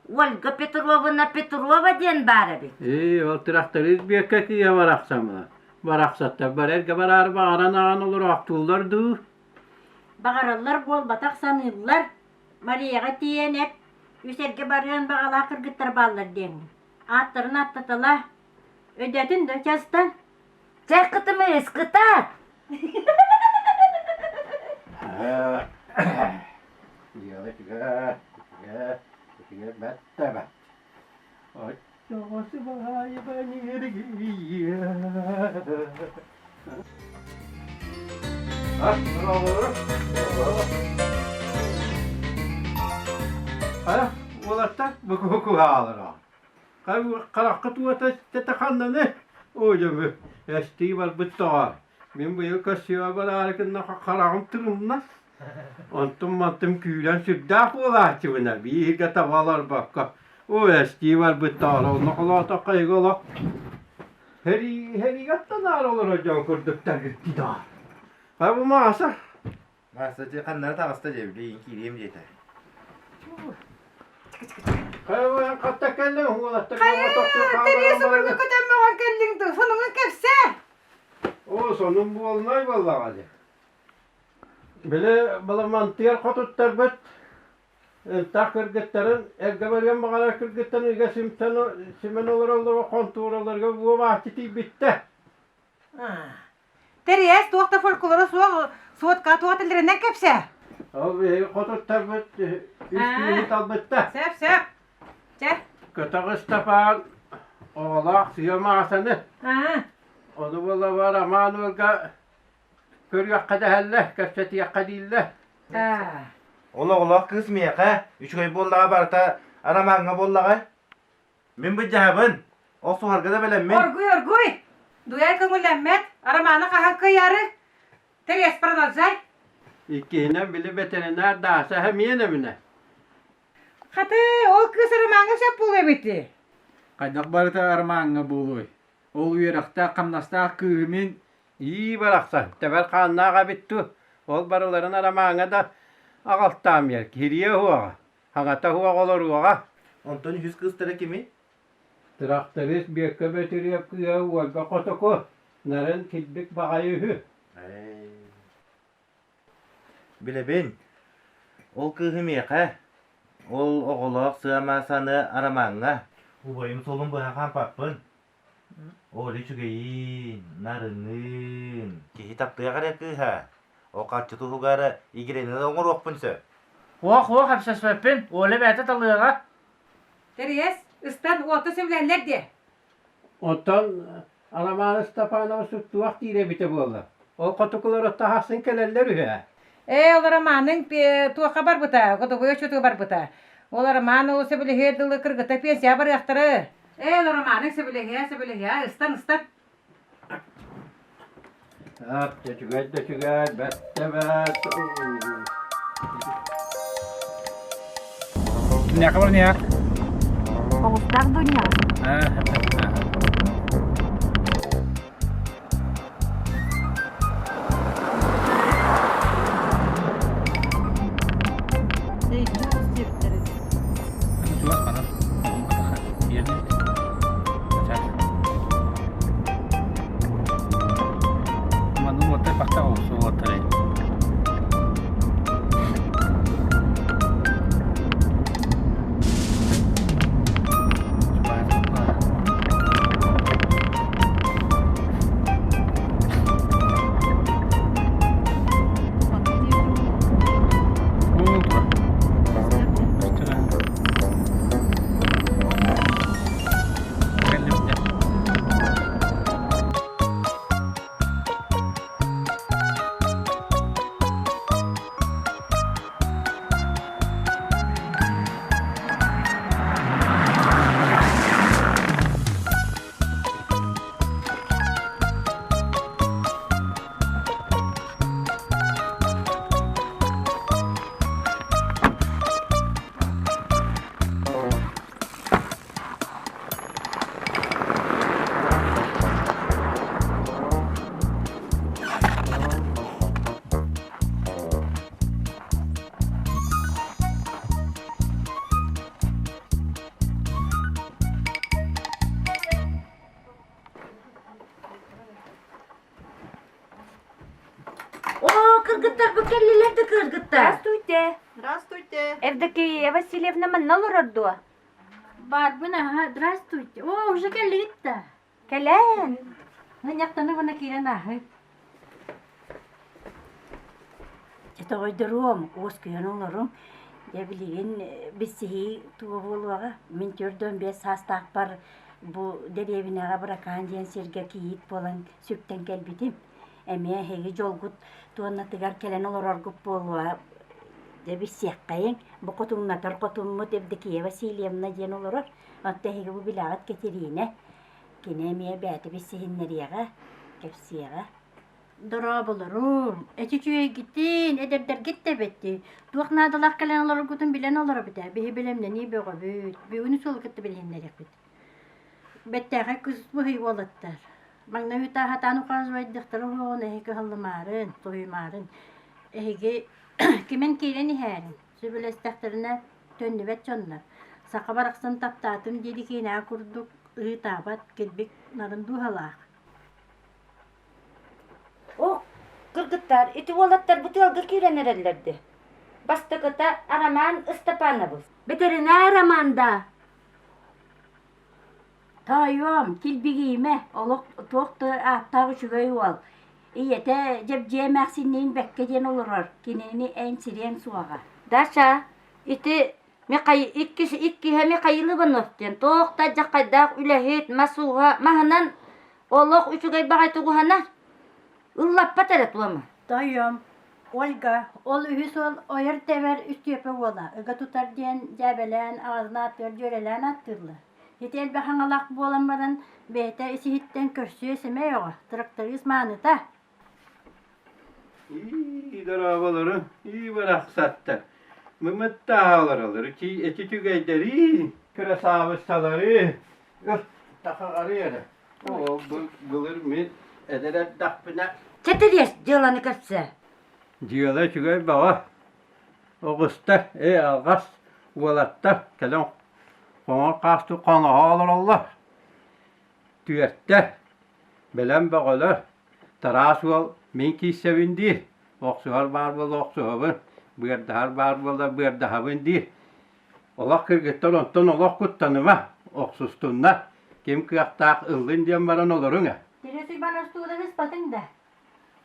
Ольга Петровна Петрова диэн баар эбит.
Ээ, ол тырахтарыыс биэккэ кыыһа барахсаммына. Барахсаттар бары эргэ бараары баҕаран аҕан олороохтууллар дуу?
Баҕараллар буолбатах саныыллар. Марияҕа тиийэн эт, үс эргэ барыан баҕалаах кыргыттар бааллар диэҥҥин. Ааттарын ааттатала. Өйдөөтүн да частан?
Чэ, кытымыыс, кытаат!
Дьыала үчүгэй, үчүгэй, үчүгэй бэрт да бэрт. Оччоҕо сыбаайба ньиргийиэ. Хайа, уолаттар бу куһаалара. Хараххыт уота тэтэ ханнаны? Оо, дьэ, эстии барбыт тоҕо. Мин быйыл көрсүө бараары гынна хараҕым тырымнас. Онтум-мантым күүрэн сүрдээх буолааччыбына, бииргэ таба олорбокко. Оо, эстии барбыттаҕына, онно холоотоххо эһиги олох Хэриигэттэн аара олорор дьон курдуктар даа. Хайа бу Мааса?
Мааса дьэ ханнара таҕыста дьэ билигин киириэм диэтэ.
Хайа бу эн хатта кэллиҥ уолаттар
Хайа, Тэриэсэ бургу көтөммөҕөр кэллиҥ дуу, сонуҥун кэпсээ.
Оо, сонун буолунай буоллаҕа дии. Били баламантыйар хотуттарбыт Ынтах кыргыттарын, эргэ барыан баҕарар кыргыттарын ыга симсэн симэн олороллоро хонтуораларга буобааччы тиийбиттэр.
Тэриэс туох да фольклора суох суотка туох этэллэринэн кэпсээ.
Ол биһиги хотуттарбыт үс киһи талбыттар.
Сөп, сөп. Чэ.
Көтөх Ыстапаан оҕолоох сыа Маасаны. Ону буолла Роман уолга Көрүөххэ дэһэллэр, кэпсэтиэххэ дииллэр.
Ол оҕолоох кыыс миэхэ үчүгэй буоллаҕа барыта арамааҥҥа буоллаҕай. Мин былдьаһабын, ол суһарга да бэлэммин.
Оргуй, оргуй! Дуяй көҥүллэммэт, Арамааны хаһан кыайаары? Тэриэс продолжай.
Иккиһинэн били ветеринар Дааса эмиэ эминэ.
Хаты, ол кыыс Арамааҥҥа сөп буолуо эбити.
Хайдах барыта Арамааҥҥа буолуой? Ол үөрэхтээх, хамнастаах кыыһы мин
Ии барахсан, тэбэр хааннаах эбит дуу, ол барыларын арамааҥҥа да аҕалтаам иһэр, кириэ уһуоҕа, хаҥата уһуоҕа олоруоҕа.
Онтон үһүс кыыстара кимий?
Тырахтарыыс Бүөккэ Бөтүрүөп кыыһа Уолга Хотоку, нарын килбик баҕайы үһү.
Билэбин, ол кыыһы миэхэ, ол оҕолоох сыа-маасаны арамааҥҥа убайым суолун быһа хаампаппын. Оля үчүгэйиин, нарыныын, киһи таптыах эрэ кыыһа, ол харчы туһугар игирэни да оҥоруохпун сөп.
Уох-уох эпсэспэппин, Оля бэйэтэ талыаҕа.
Тэриэс, ыстан уолта сөбүлэллэр диэ.
Оттон Аламаан Ыстапаанабыс туох диир эбитэ буолла? Ол хотукулар оттоһаахсын кэлэллэр үһү ээ.
Ээ, ол Романыҥ туохха барбыта, годовой отчетуга барбыта. Ол Роман ол сөбүлэһиэр дылы кыргыта пенсия барыахтара. Ээ, ол Романыҥ сөбүлэһиэ, сөбүлэһиэ, ыстан, ыстан.
Ап, үчүгэй да үчүгэй, бэрт да бэрт.
Кимнээхэ баран
Оҕустаах Дуня. Оо, кыргыттар бу кэллилэр да кыргыттар.
Здравствуйте. Здравствуйте.
Евдокия Васильевна манна олорор дуо? Барбын аха, здравствуйте. О, уже кэллигит да. Кэлэн. Мунньахтаны гына киирэн ааһы. Дьэ тоҕойдоруом, уоскуйан олоруҥ. Дьэ билигин билсиһии туга буолуоҕа. Мин 45 саастаахпар бу дэриэбинэҕэ Быракаан диэн сиргэ кийиит буолан сүктэн кэлбитим. Эмиэ эһиги дьолгут туоннатыгар кэлэн олороргут буолуо. Дьэ билсиэххэйиҥ. Бу хотуҥнатар хотуммут Евдокия Васильевна диэн олорор. Оттон эһиги бу билэҕит Кэтириинэ. Кини эмиэ бэйэтэ билсиһиннэриэҕэ, кэпсиэҕэ. Дорооболорун, эчи үчүгэйгитин, эдэрдэргит да эбэттий. Туох наадалаах кэлэн олороргутун билэн олоробут ээ, биһи бэлэмнэнии бөҕөбүт, бүгүн суолу кытта билиһиннэриэхпит. Бэттээхэй кыс быһый уолаттар. Маҥнай утаа сатаан ухаажыбайдыахтара уһуоҕун эһи кыһаллымаарын, соһуйумаарын. Эһиги кимэн киирэн иһээрин, сөбүлэстэхтэринэ төннүбэт дьоннор. Саха барахсан таптаатым диэри киинэҕэ курдук ыһыытаабат, килбик нарын дууһалаах.
Оо, кыргыттар, ити уолаттар бу тыалга киирэн эрэллэр дии. Бастакыта Арамаан Ыстапаанабыс. Бэтэринээр Аманда!
Тоойуом, килбигийимэ, олох туох да ааттаах үчүгэй уол. Ийэтэ Дьэбдьиэ эмээхсинниин бэккэ диэн олорор, кинини эн сириэҥ суоҕа.
Даша, ити Михаил, иккис, иккиһэ Михаил Иванов диэн туох да дьаххайдаах үлэһит, мас ууһа, маһынан олох үчүгэй баҕайытык уһанар. Ыллаппат эрэ туома.
Тоойуом, Ольга, ол үһүс уол ойор-тэбэр Үстүөпэ уола, ыга тутар диэн дьээбэлээн, аҕатын ааттыгар дьүөрэлээн ааттыыллар. Ити элбэх аҥалаах буолан баран, бэйэтэ ис-иһиттэн көрсүө сэмэй оҕо, тырахтарыыс мааныта.
Ии, дорооболорун, ии барахсаттар. Мымыттааларалары, эти түгэйдэри, кырасаабыссалары, тахаҕары эрэ. Ол былыр мин эдэр эрдэхпинэ
Чэтириэс дьыаланы кэпсээ.
Дьыала үчүгэй бөҕө. Оҕустар, ээ алҕас уолаттар кэлэн хоҥор хаастыы хоноһо олороллор. Түөртэр, бэлэм бөҕөлөр, Тараас уол мин киирсэбин диир, охсуһар баар буола охсуһабын, быардаһар баар буола быардаһабын диир. Олох кыргыттар онтон олох куттаныма, охсустуннар, ким кыахтаах ыллын диэн баран олоруҥ ээ.
Терес Иванович тугу ыспатыҥ да?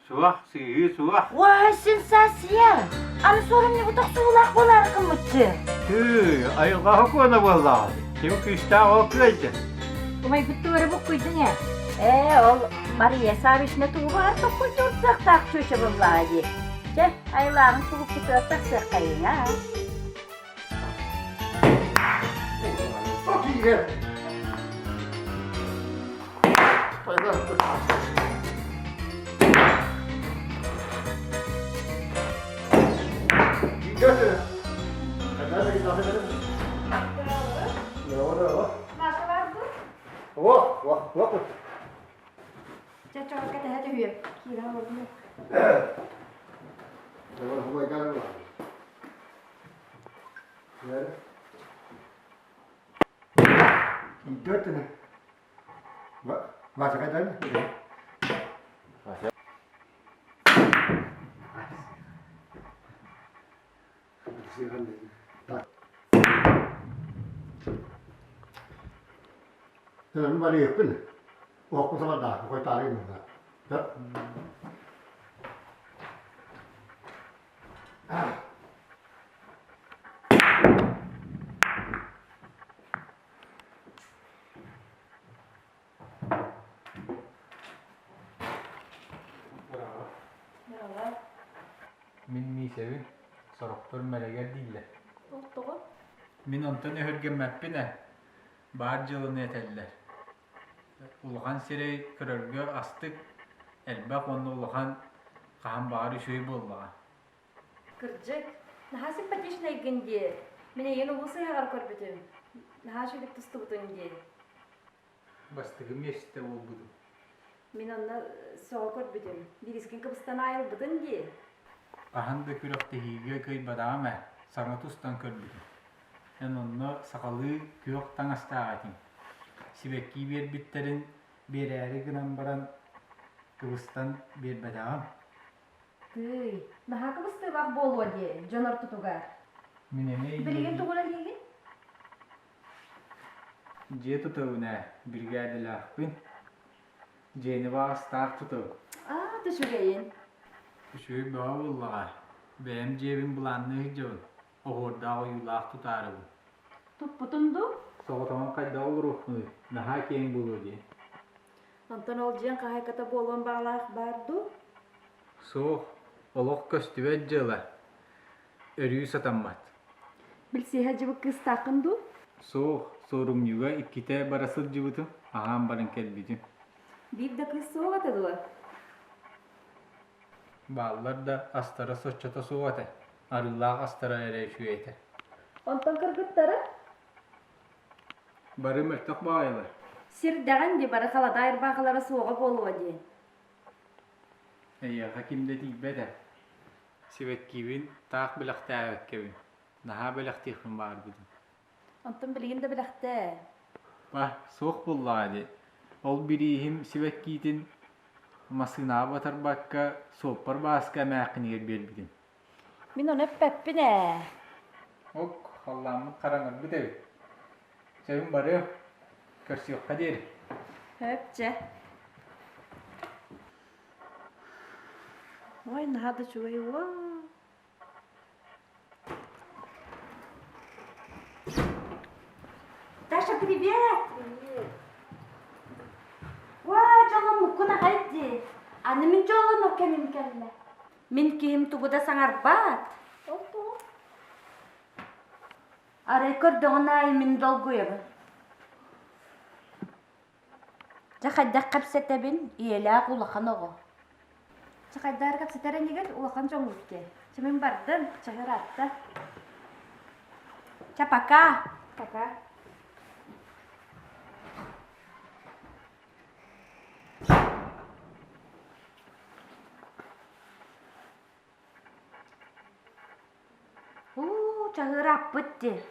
Суох, сыыһыы суох.
Уай, сенсация! Аны суорумньубут охсуулаах буолаары гыммытчы.
Тыы, айылҕа сокуона буоллаҕа. Ким күүстээх ол кыайда.
Умайбыт туора буккуйдуҥ ээ. Ээ, ол Мария Саввична тугу баҕар токкуйдуур кыахтаах чүөчэ буоллаҕа дии. Чэ, айылааҕын кулуппутугар тахсыаххайыҥ аа.
Чэ, чоҕурга тэһэ түһүө. Киирэн олордум.
Мин Миисэбин, сорохтор мэлэгэр дииллэр. Мин онтон өһүргэммэппин ээ, баар дьыаланы этэллэр. Улахан сирэй көрөргө астык, элбэх уонна улахан хаһан баҕар үчүгэй буоллаҕа.
Кырдьык, наһаа симпатичнайгын дии. Мин эйигин улуус ыһыаҕар көрбүтүм. Наһаа үчүгэй тустубутуҥ дии.
Бастакы миэстэ буолбутум.
Мин онно сөҕө көрбүтүм. Биирискин кыбыстан аайылбытын дии.
Хаһан да күрэхтэһиигэ кыайбатаҕым ээ, саҥа тустан көрбүтүм. Эн онно сахалыы күөх таҥастаах этиҥ. Сибэкки биэрбиттэрин биэрээри гынан баран кыбыстан биэрбэтэҕим.
Тыый, наһаа кыбыстыылаах буолуо дии, дьон ортотугар.
Мин эмиэ
Билигин тугу үлэлиигин?
Дьиэ тутабын ээ, биригээдэлээхпин. Дьиэни баҕастаах тутабын.
Аа, үчүгэйин.
Үчүгэй бөҕө буоллаҕа. Бэйэм дьиэбин былаанныы сылдьабын. Оһуордаах ойуулаах тутаарыбын.
Туппутун дуу?
Соҕотоҕун хайдах олоруохпунуй? Наһаа киэҥ буолуо дии.
Онтон ол дьиэҥ хаһаайката буолуон баҕалаах баар дуу?
Суох, олох көстүбэт дьыала. Өрүү сатаммат.
Билсиһэ дьыбык кыыстааххын дуу?
Суох, суорумньуга иккитэ бара сылдьыбытым, аһаан баран кэлбитим.
Биир да кыыс суох этэ дуо?
Бааллар да астара соччото суох этэ, арыылаах астара эрэ үчүгэй этэ.
Онтон кыргыттара?
Бары мөлтөх баҕайылар.
Сирдэҕин дии бары халадаай ырбаахылара суоҕа буолуо диэн.
Эйиэхэ ким да тиийбэт ээ. Сибэккибин таах бэлэхтээбэккэбин, наһаа бэлэхтиэхпин баҕарбытым.
Онтон билигин да бэлэхтээ.
Па, суох буоллаҕа дии. Ол бирииһим сибэккиитин массыынаҕа батарбакка суоппар Бааска эмээххинигэр биэрбитим.
Мин ону эппэппин ээ.
Ок, халлааммыт хараҥарбыт эбит. Сөбүн барыам. Көрсүөххэ диэри.
Хөп чэ. Ой, наһаа да үчүгэй уол. Даша, привет! Привет. Уа, дьоломмуккун аҕай дии. Аны мин дьолонор кэмим кэллэ. Мин киһим тугу да саҥарбат. Ол тоҕо? Арай көрдөҕүн аайы мин долгуйабын. Дьэ хайдах кэпсэтэбин, ийэлээх улахан оҕо. Чэ хайдах кэпсэтэр инигин улахан дьоҥҥут дии. Чэ мин бардым, чаһы ыраатта. Чэ пока. Пока. Уу, чаһыырааппыт дии.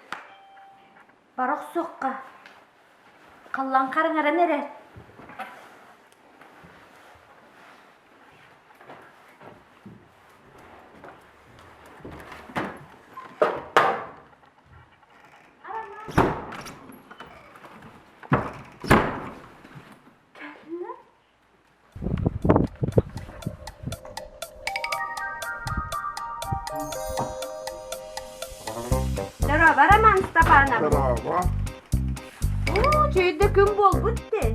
Бара охсуохха. Халлаан хараҥаран эрэр. Кэллэ. Здорово, Роман Степанов.
Здорово.
Уу, чөйдө күн буолбут дии.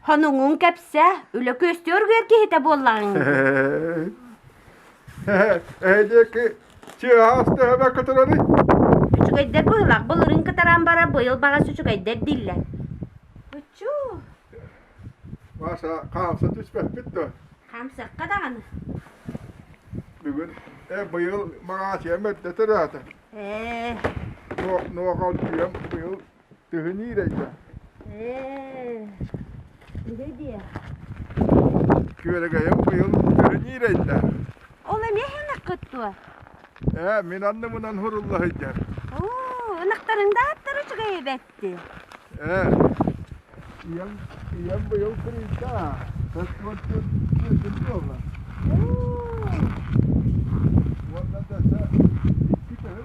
Хонуҥун кэпсэ, үлэ көстөр киһитэ буоллаҕыҥ.
Эһиги чыһаас төһөбө көтөрөрүй?
Үчүгэйдэр быһылах былырын кытаран бара быйыл баҕас үчүгэйдэр дииллэр. Учуу.
Маша, хаамса түспэппит дуо?
Хаамсыахха даҕаны.
Бүгүн э, быйыл маҕаасыйам эрдэ төрөөтө.
Ээ.
Нуоҕалдьыйам быйыл Тыһыныыр эйгэ.
Ээ. Үһү диэ.
Күөрэгэйим быйыл тыһыныыр эйдэ.
Ол эмиэ ынаххыт дуо?
Ээ, мин анныбынан хурулла сылдьар.
Оо, ынахтарыҥ да аттара үчүгэй эбэтти.
Ээ, ийэм, ийэм быйыл кырыйда. Төрт буолла.
Оо.
Уонна да икки төһө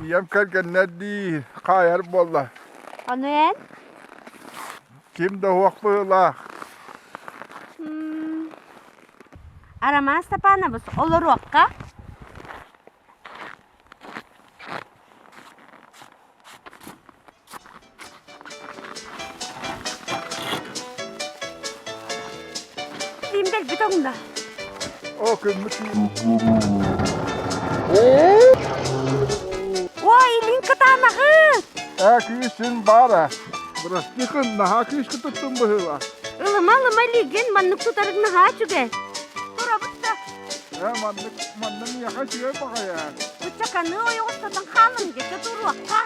Ийэм кэргэннэр дии хаайар буолла.
Ону эн?
Ким да уох быһыылаах.
Арамаан Степанович олоруохха. Ким дэлби тоҥно?
О, күммүт
Ой, илин кытаанаҕыт!
Ээ, күүсүн баара. Бырастыыкын, наһаа күүскэ туттум быһыылаах.
Ылыма, ылыма илиигин, маннык тутарыҥ наһаа үчүгэй. Турабыт да.
Ээ, маннык, манна миэхэ үчүгэй баҕайы.
Быччаканы ойоҕос сатан хаалын, дьэ туруохха.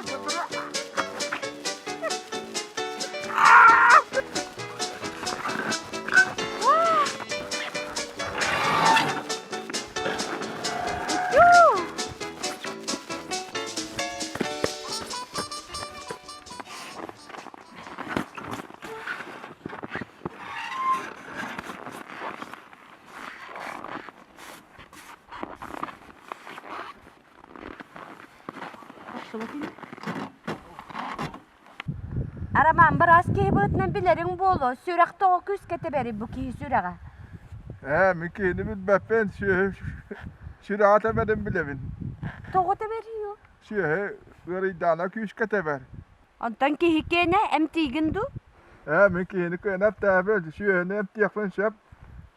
Арамаан быраас киһи быһыытынан билэриҥ буолуо, сүрэх тоҕо күүскэ тэбэрий бу киһи сүрэҕэ?
Ээ, мин киһини билбэппин, сүөһү сүрэҕэ тэбэрин билэбин.
Тоҕо тэбэрий ол?
Сүөһү ыарыйдаана күүскэ тэбэр.
Онтон киһи киэнэ эмтиигин дуу?
Ээ, мин киһини кыайан эмтээбэт, сүөһүнү эмтиэхпин сөп.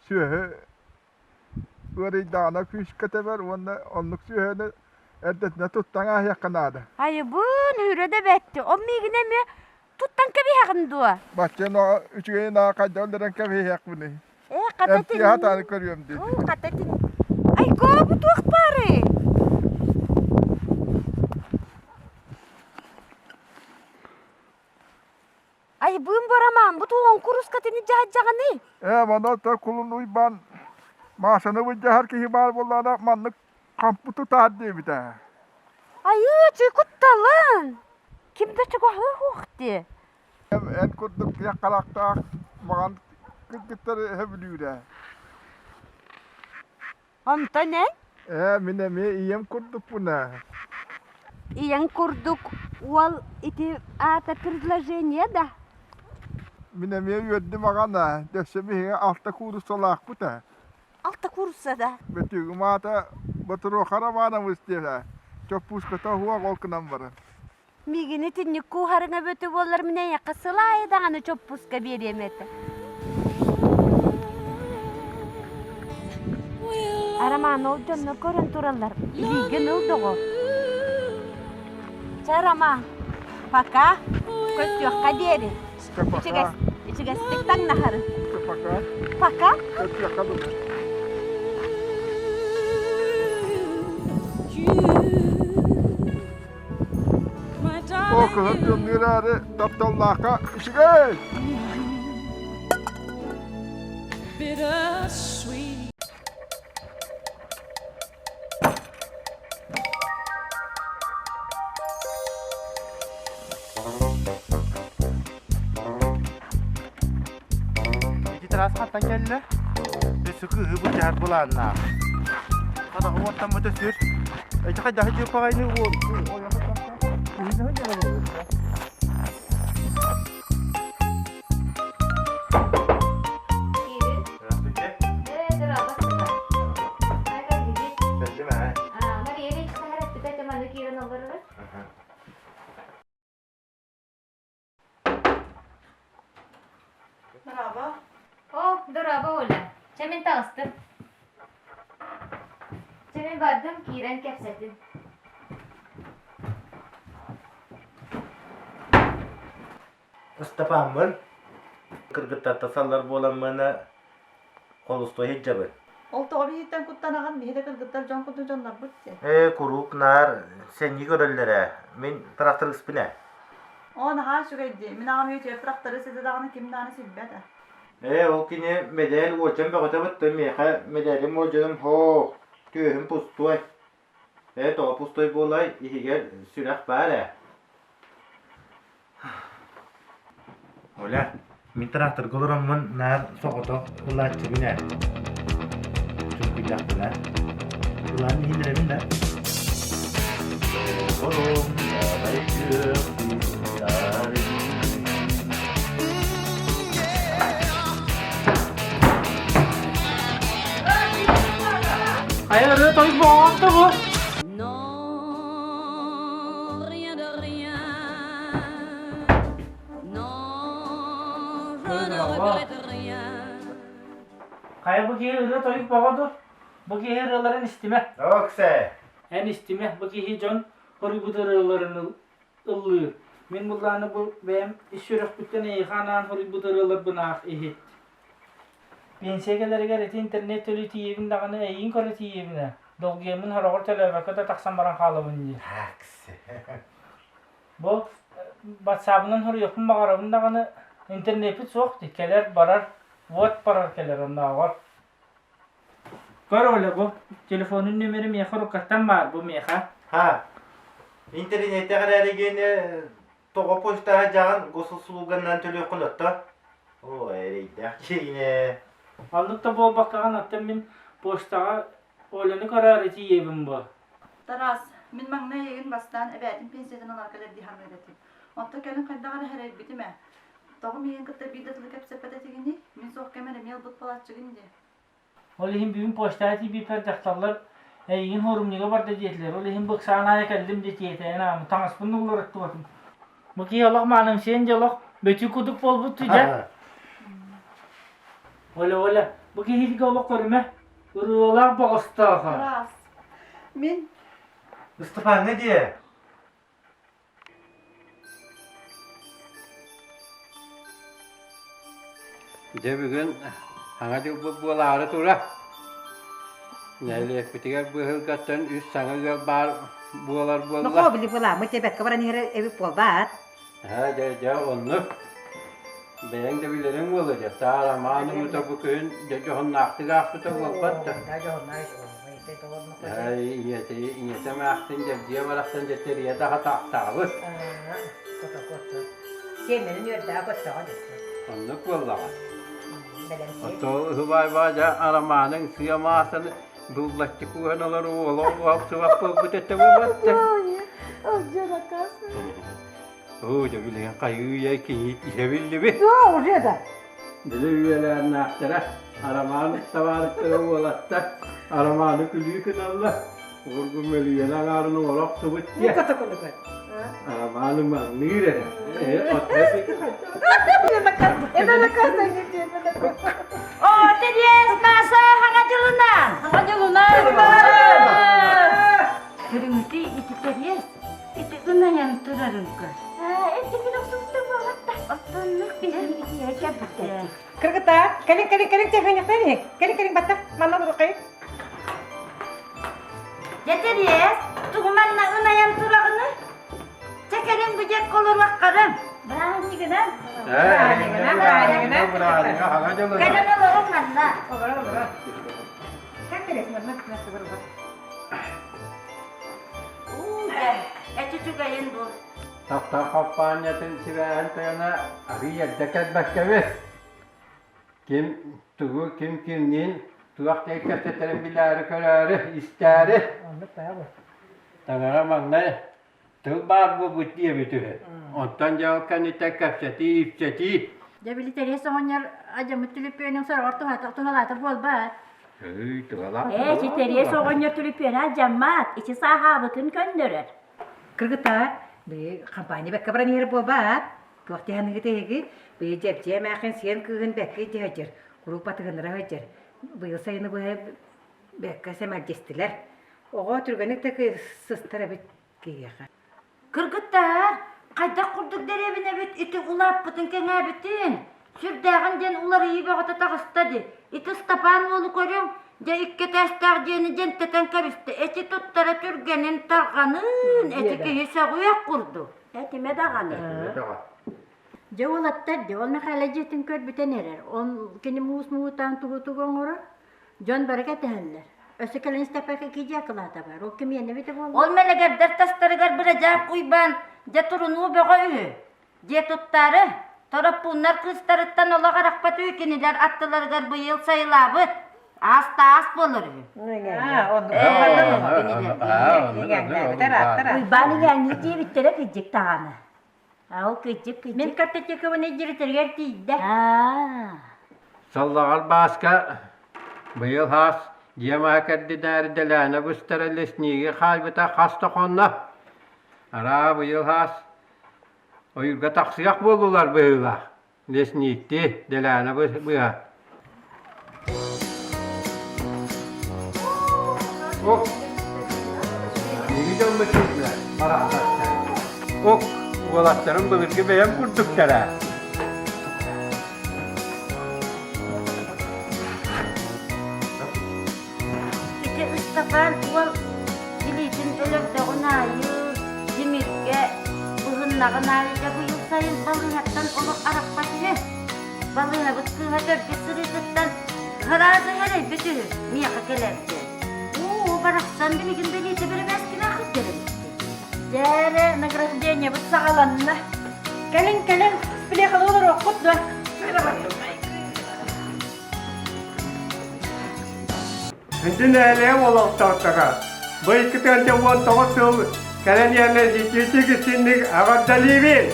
Сүөһү ыарыйдаҕына күүскэ тэбэр уонна оннук сүөһүнү эрдэтинэ туттан ааһыахха наада.
Айыбын, үрэ да бэтти. Ол миигин эмиэ. Туттан кэбиһэҕин дуо?
Бачча үчүгэйин аа хайдах өлөрөн кэбиһиэхпиний?
Ээ, хата
Эмтиэ хатаары көрүөм дии.
Уу, хата тин. Айгоо, бу туох баарый? Айбыым Боромаан, бу туоҕун курускатын дьаһадьаҕыный?
Ээ, маны то кулун Уйбаан Маашаны былдьаһар киһи баар буоллаҕына маннык хампы тутаар диэбитэ.
Айыы, чүй кутталын! Ким да чугаһыы суох дии.
Эн курдук киэх харахтаах маҕан кыргыттары сөбүлүүрэ.
Онтон эн?
Ээ, мин эмиэ ийэм курдукпун ээ.
Ийэҥ курдук уол ити аата предложение да?
Мин эмиэ үөрдүм аҕан ээ. Дөссө биһиги алта кууруссалаахпыт ээ.
Алта куурусса да?
Бөтүүгүм аата Ботуруоха Романович диэтэ. Чоппууската уһуох ол гынан баран.
Миигин итинник кууһарыҥа бөтө буоллар мин эйиэхэ сыл аайы даҕаны чоппуска биэриэм этэ. Роман ол дьоннор көрөн тураллар. Илиигин ыл доҕор. Чэ, Роман, пока. Көрсүөххэ диэри.
Пока.
Ичигэстик таҥнаһарын.
Пока.
Пока.
Көрсүөххэ дылы. О, кыһын тымныы эрээри тапталлаахха үчүгэй!
Ити тараас хантан кэллэ? Өссө кыыһы былдьаһар былааннаах. Хадаҕы уоттаммыта сүр. Эти хайдаһы дьыппаҕайны уол. Здравствуйте. Кэллим ээ.
Браво.
О, дорообо Оля. Чэ мин таҕыстым. Чэ мин бардым, киирэн кэпсэтин.
Ыстапааммын кыргыттарта саллар буоламмына холустуо сылдьабын.
Ол тоҕо биһиттэн куттанаҕын, биһи да кыргыттар дьон курдук дьоннорбут дии.
Ээ, куруук наар сэннии көрөллөр ээ. Мин тракториспын ээ.
Оо, наһаа үчүгэй дии. Мин аҕам үтүө тракторы ситэ даҕаны ким даҕаны сирбэт ээ.
Ээ, ол кини мэдээл уолдьан бөҕөтө бытты, миэхэ мэдээлим уолдьаным һоох, түөһүм пустуой. Ээ, тоҕо пустой буолай, иһигэр сүрэх баар ээ. Оля, мин тракторга олороммун наар соҕотох ылааччыбын ээ. Чуҥкуйдахпына. Ылаан иһинэрэбин да. Доҕорум, давай күөх
Хайа ырыа тойук боҕоҕотто бу. Хайа бу киһи ырыа тойук боҕо дуо? Бу киһи ырыаларын истимэ.
Оксе.
Эн истимэ, бу киһи дьон хоруйбут ырыаларын ыллыыр. Мин буллааны бу бэйэм ис сүрэхпиттэн эйиэхэ анаан хоруйбут ырыаларбын аах иһит. Пенсия кэлэригэр ити интернет төлүү тиийэбин даҕаны эйиин көрө тиийэбин ээ. Долгуйаммын хороҕор төлөөбөккө да тахсан баран хаалабын дии. Бу батсаабынан хоруйуохпун баҕарабын даҕаны интернеппит суох дии. Кэлэр, барар, уот барар кэлэр оннооҕор. Көр Оля бу телефонун нүөмэрэ миэхэ уруккаттан баар бу миэхэ.
Ха, интернетте эрээригин тоҕо почтаҕа дьаҕан госуслуганнан төлүөххүн отто? Оо, эрэйдээх дьиҥэ.
Оннук да буолбаккаҕын оттон мин почтаҕа Оляны көрөөрү тиийэбин буо.
Тарас, мин маҥнай эйигин бастаан эбээтин пенсиятын ылар кэлэр дии саныыр этим. Оттон кэлин хайдах эрэ сэрэйбитим ээ. Тоҕо миигин кытта биир да тылы кэпсэппэт этигиний? Мин суох кэмэр эмиэ ылбыт палааччыгын дии.
Ол иһин бүгүн почтаҕа тиийбиппэр дьахталлар эйигин хуорумньуга барда диэтилэр. Ол иһин быксаан аайы кэллим дии тиэтэйэн ааммын таҥаспын уларыттыбатым. Бу киһи олох маанымсыйан дьэ олох бөтүү курдук буолбут дьэ. Оля, Оля, бу киһигэ олох көрүмэ. Ырыалаах боҕостоохо.
Раз. Мин
Ыстапааҥҥа диэ.
Дьэ бүгүн Саҥа дьылбыт буолаары турар. Нэһилиэкпитигэр быһылгаттан үс саҥа ыал баар буолар буолла.
Нохоо били буолааммыт дьэ баран иһэр эбит буолбаат.
Ээ дьэ дьэ оннук. Бэйэҥ да билэриҥ буолуо дьэ. Таарамаан уута бу күһүн дьэ дьоһуннаахтык аахпыта буолбат да. Ээ ийэтэ ийэтэ эмээхсин дьэ барахсан дьэ тэрийэ да хатаахтаабыт.
Сиэннэрин үөрдээх көттөҕө дьэ.
Оннук буоллаҕа. Оттон уһубайбаа дьэ Арамааныҥ сыа маасаны дуллаччы кууһан олоруу олох уһапсыбат буолбут этэ буолбатта. Оо, дьэ билигин хайыы-үйэ киһи иһэ биллибит.
Да, уже да.
Били үйэлээннээхтэрэ Арамаан табаарыстара уолаттар Арамааны күлүү гыналлар. Уургу мөлүйүөн аҥаарын оҥоро охсубут диэ. Арамааны маҥныыр эрэ.
Оо, Тэриэс, Мааса, хаҥа дьылынан!
Хаҥа дьылынан!
Көрүҥүтүй ити Тэриэс, ити ынайан турарын көр.
Эттикин охсубуттар буолатта.
Оттоннук биһиги кэлбиттэр.
Кыргыттар, кэлин кэлин кэлин техническэй иһин. Кэлин кэлин батта. Манна олоруккай.
Дьэ Тэриэс, тугу манна ынайан тураҕыный? Чэ кэлин бу дьиэккэ олоруоххарыҥ.
Бырааһынньыгынан.
Бырааһынньыгынан, бырааһынньыгынан.
Бырааһынньыга хаҥа дьылынан.
Кэлин олоруҥ манна.
Олоро, олоро. Как кэлэсин манна сыбыр
Уу, дьэ, эчи үчүгэйин бу.
Таптал хампаанньатын сибээһин тойоно арыый эрдэ кэлбэккэбит. Ким тугу, ким кимниин туох диэн кэпсэтэрин билээри-көрөөрү, истээри. Таҥара маҥнай тыл баар буолбут диэбит үһү. Онтон дьэ ол кэнниттэн кэпсэтии, ипсэтии.
Дьэ били Тэриэс оҕонньор адьаммыт түлүпүөнүн сороҕор туһата туһалаата буолбаат.
Ый, туһалаата.
Ээ, ити Тэриэс оҕонньор түлүпүөнэ алдьаммат, ити сааһаабытын көннөрөр.
Кыргыттар, били компания бэккэ баран иһэр буолбаат. Туох диһаныгыт эһиги, били дьэбдьиэ эмээхин сиэн кыыһын бэккэ илдьэ сылдьар, куруук батыһыннара сылдьар. Быйыл сайыны быһа бэккэ сэмэлдьистилэр. Оҕо түргэнник да сыстар эбит киһиэхэ.
Кыргыттар, хайдах курдук дэриэбинэбит ити улааппытын кэҥээбитин, сүрдээҕин диэн уларыйыы бөҕөтө таҕыста дии. Ити Ыстапаан уолу көрүҥ, дьэ икки этээстээх дьиэни дьэнтэтэн кэбистэ. Эти туттара түргэнин, тарҕанын, эти киһи сөҕүөх курдук.
Этимэ даҕаны. Дьэ уолаттар, дьэ ол Мэхээлэ дьиэтин көрбүтэн эрэр. Он кини муус муҥутаан тугу-тугу оҥорор. Дьон бары кэтэһэллэр. Өссө кэлин истэппэккэ кидьэ акылаата бар. Ол кимиэнэ эбитэ буолла?
Ол мэлэгэрдэр тастарыгар бырадьаак Уйбаан дьэ турунуу бөҕө үһү. Дьиэ туттаары, тороппууннар кыыстарыттан олох арахпат үһү кинилэр аттыларыгар быйыл сайылаабыт. Аас таас буолар үһү.
Уйбаан иҥээҥҥи диэбиттэрэ кырдьык даҕаны. Ол кырдьык кырдьык. Мин картотекабын илдьиритэригэр тиийдэ.
Саллаҕар Бааска быйыл хаас дьиэ маһа кэрдинээри дэлээнэ быстара лесниги хаайбыта хас да хонно. Араа быйыл хаас ойуурга тахсыах буоллулар быһыылаах. Лесникти дэлээнэ быһа. Ок, биһиги дьоммут киирдилэр, барахсаттар. Ок, уолаттарым былыргы бэйэм курдуктара.
Ити Ыстапаан уол илиитин өлөрдөҕүн аайы тимиргэ быһыннаҕын аайы дьэ быйыл сайын балыыһаттан олох арахпат үһү. Балыыһабыт кыыһа төрдүс сырыытыттан сразу эрэйбит үһү миэхэ кэлэр диэн. Уу, барахсан билигин бэлиэтэ бэрэбээскилээх сылдьар эбиппин.
Дьэ эрэ, награждениебыт саҕаланна. Кэлиҥ, кэлиҥ, сплехалы олоруоххут дуо?
Күндү нэһилиэк олохтоохторо, бу 2019 сыл кэлэн иһэн итиитик истинник эҕэрдэлиибин!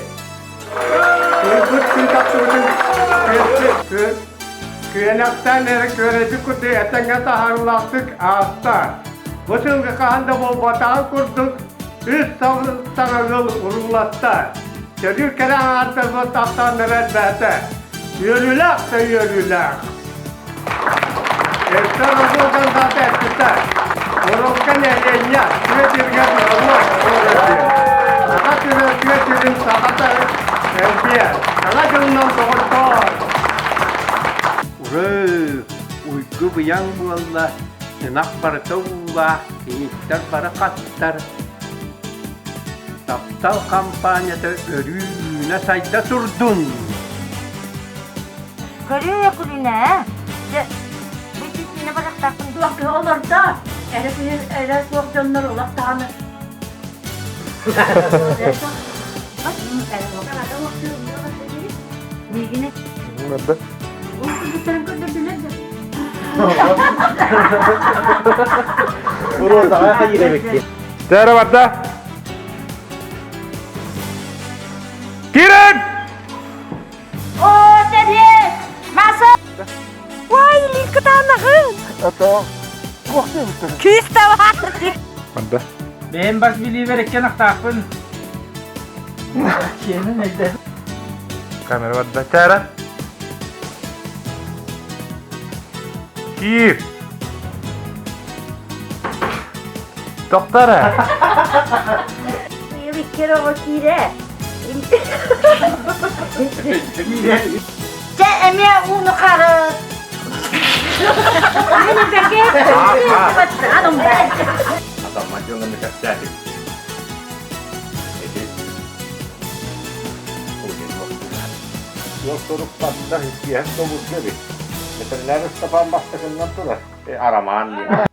Кыырбыт күн тахсыбытын күөнэхтээн эрэ күөрэйбит курдук этэҥҥэ таһаарыылаахтык ааста. Бу сылга хаһан да буолбатаҕын курдук үс саҥа ыал урууласта. Төрүүр кэрэ аҥаардарбыт ахсааннара элбээтэ. Үөрүүлээх да үөрүүлээх. Эстер Розолгандаата эппитэ. Урукка нэһилиэнньэ тыа сиригэр норуот буолар Саха сирэ тыа сирин сахата элбиэ. Саҥа дьылынан доҕордоор! быйаҥ буолла, ынах барыта уулаах, иһиттэр бары хаттар. Таптал хампаанньата өрүү үүнэ-сайда турдун!
Көрүө күлүнэ, дьэ, бу итиитинэ барахтаахпын
Туох киһи олордо, эрэ киһи эрэ суох дьоннор олох даҕаны.
Миигини
Барда.
Кыргыттарын көрдөрдүлэр да.
Уруотаҕа хайыра
Тәрі барда. Кирен!
О, Сергей! Маса! Ой, кытаанаҕын!
Это туох диэбиттэр?
Күүс табаар!
Барда.
Бэйэм бас билиибэр иккиэн ахтаахпын. Киэнин өйдө.
Камера барда. Тәрі. Киир. Тоқтара.
Быйыл икки эрэ оҕо киирэ. Дьэ, эмиэ ууну хары.
Атамман дьоҥҥо кэпсээтим. Ити Суол сорук барда, иккиһэн тобурга эбит. Ветеринар Ыстапаан бастакыннан турар. Арамаан диэн.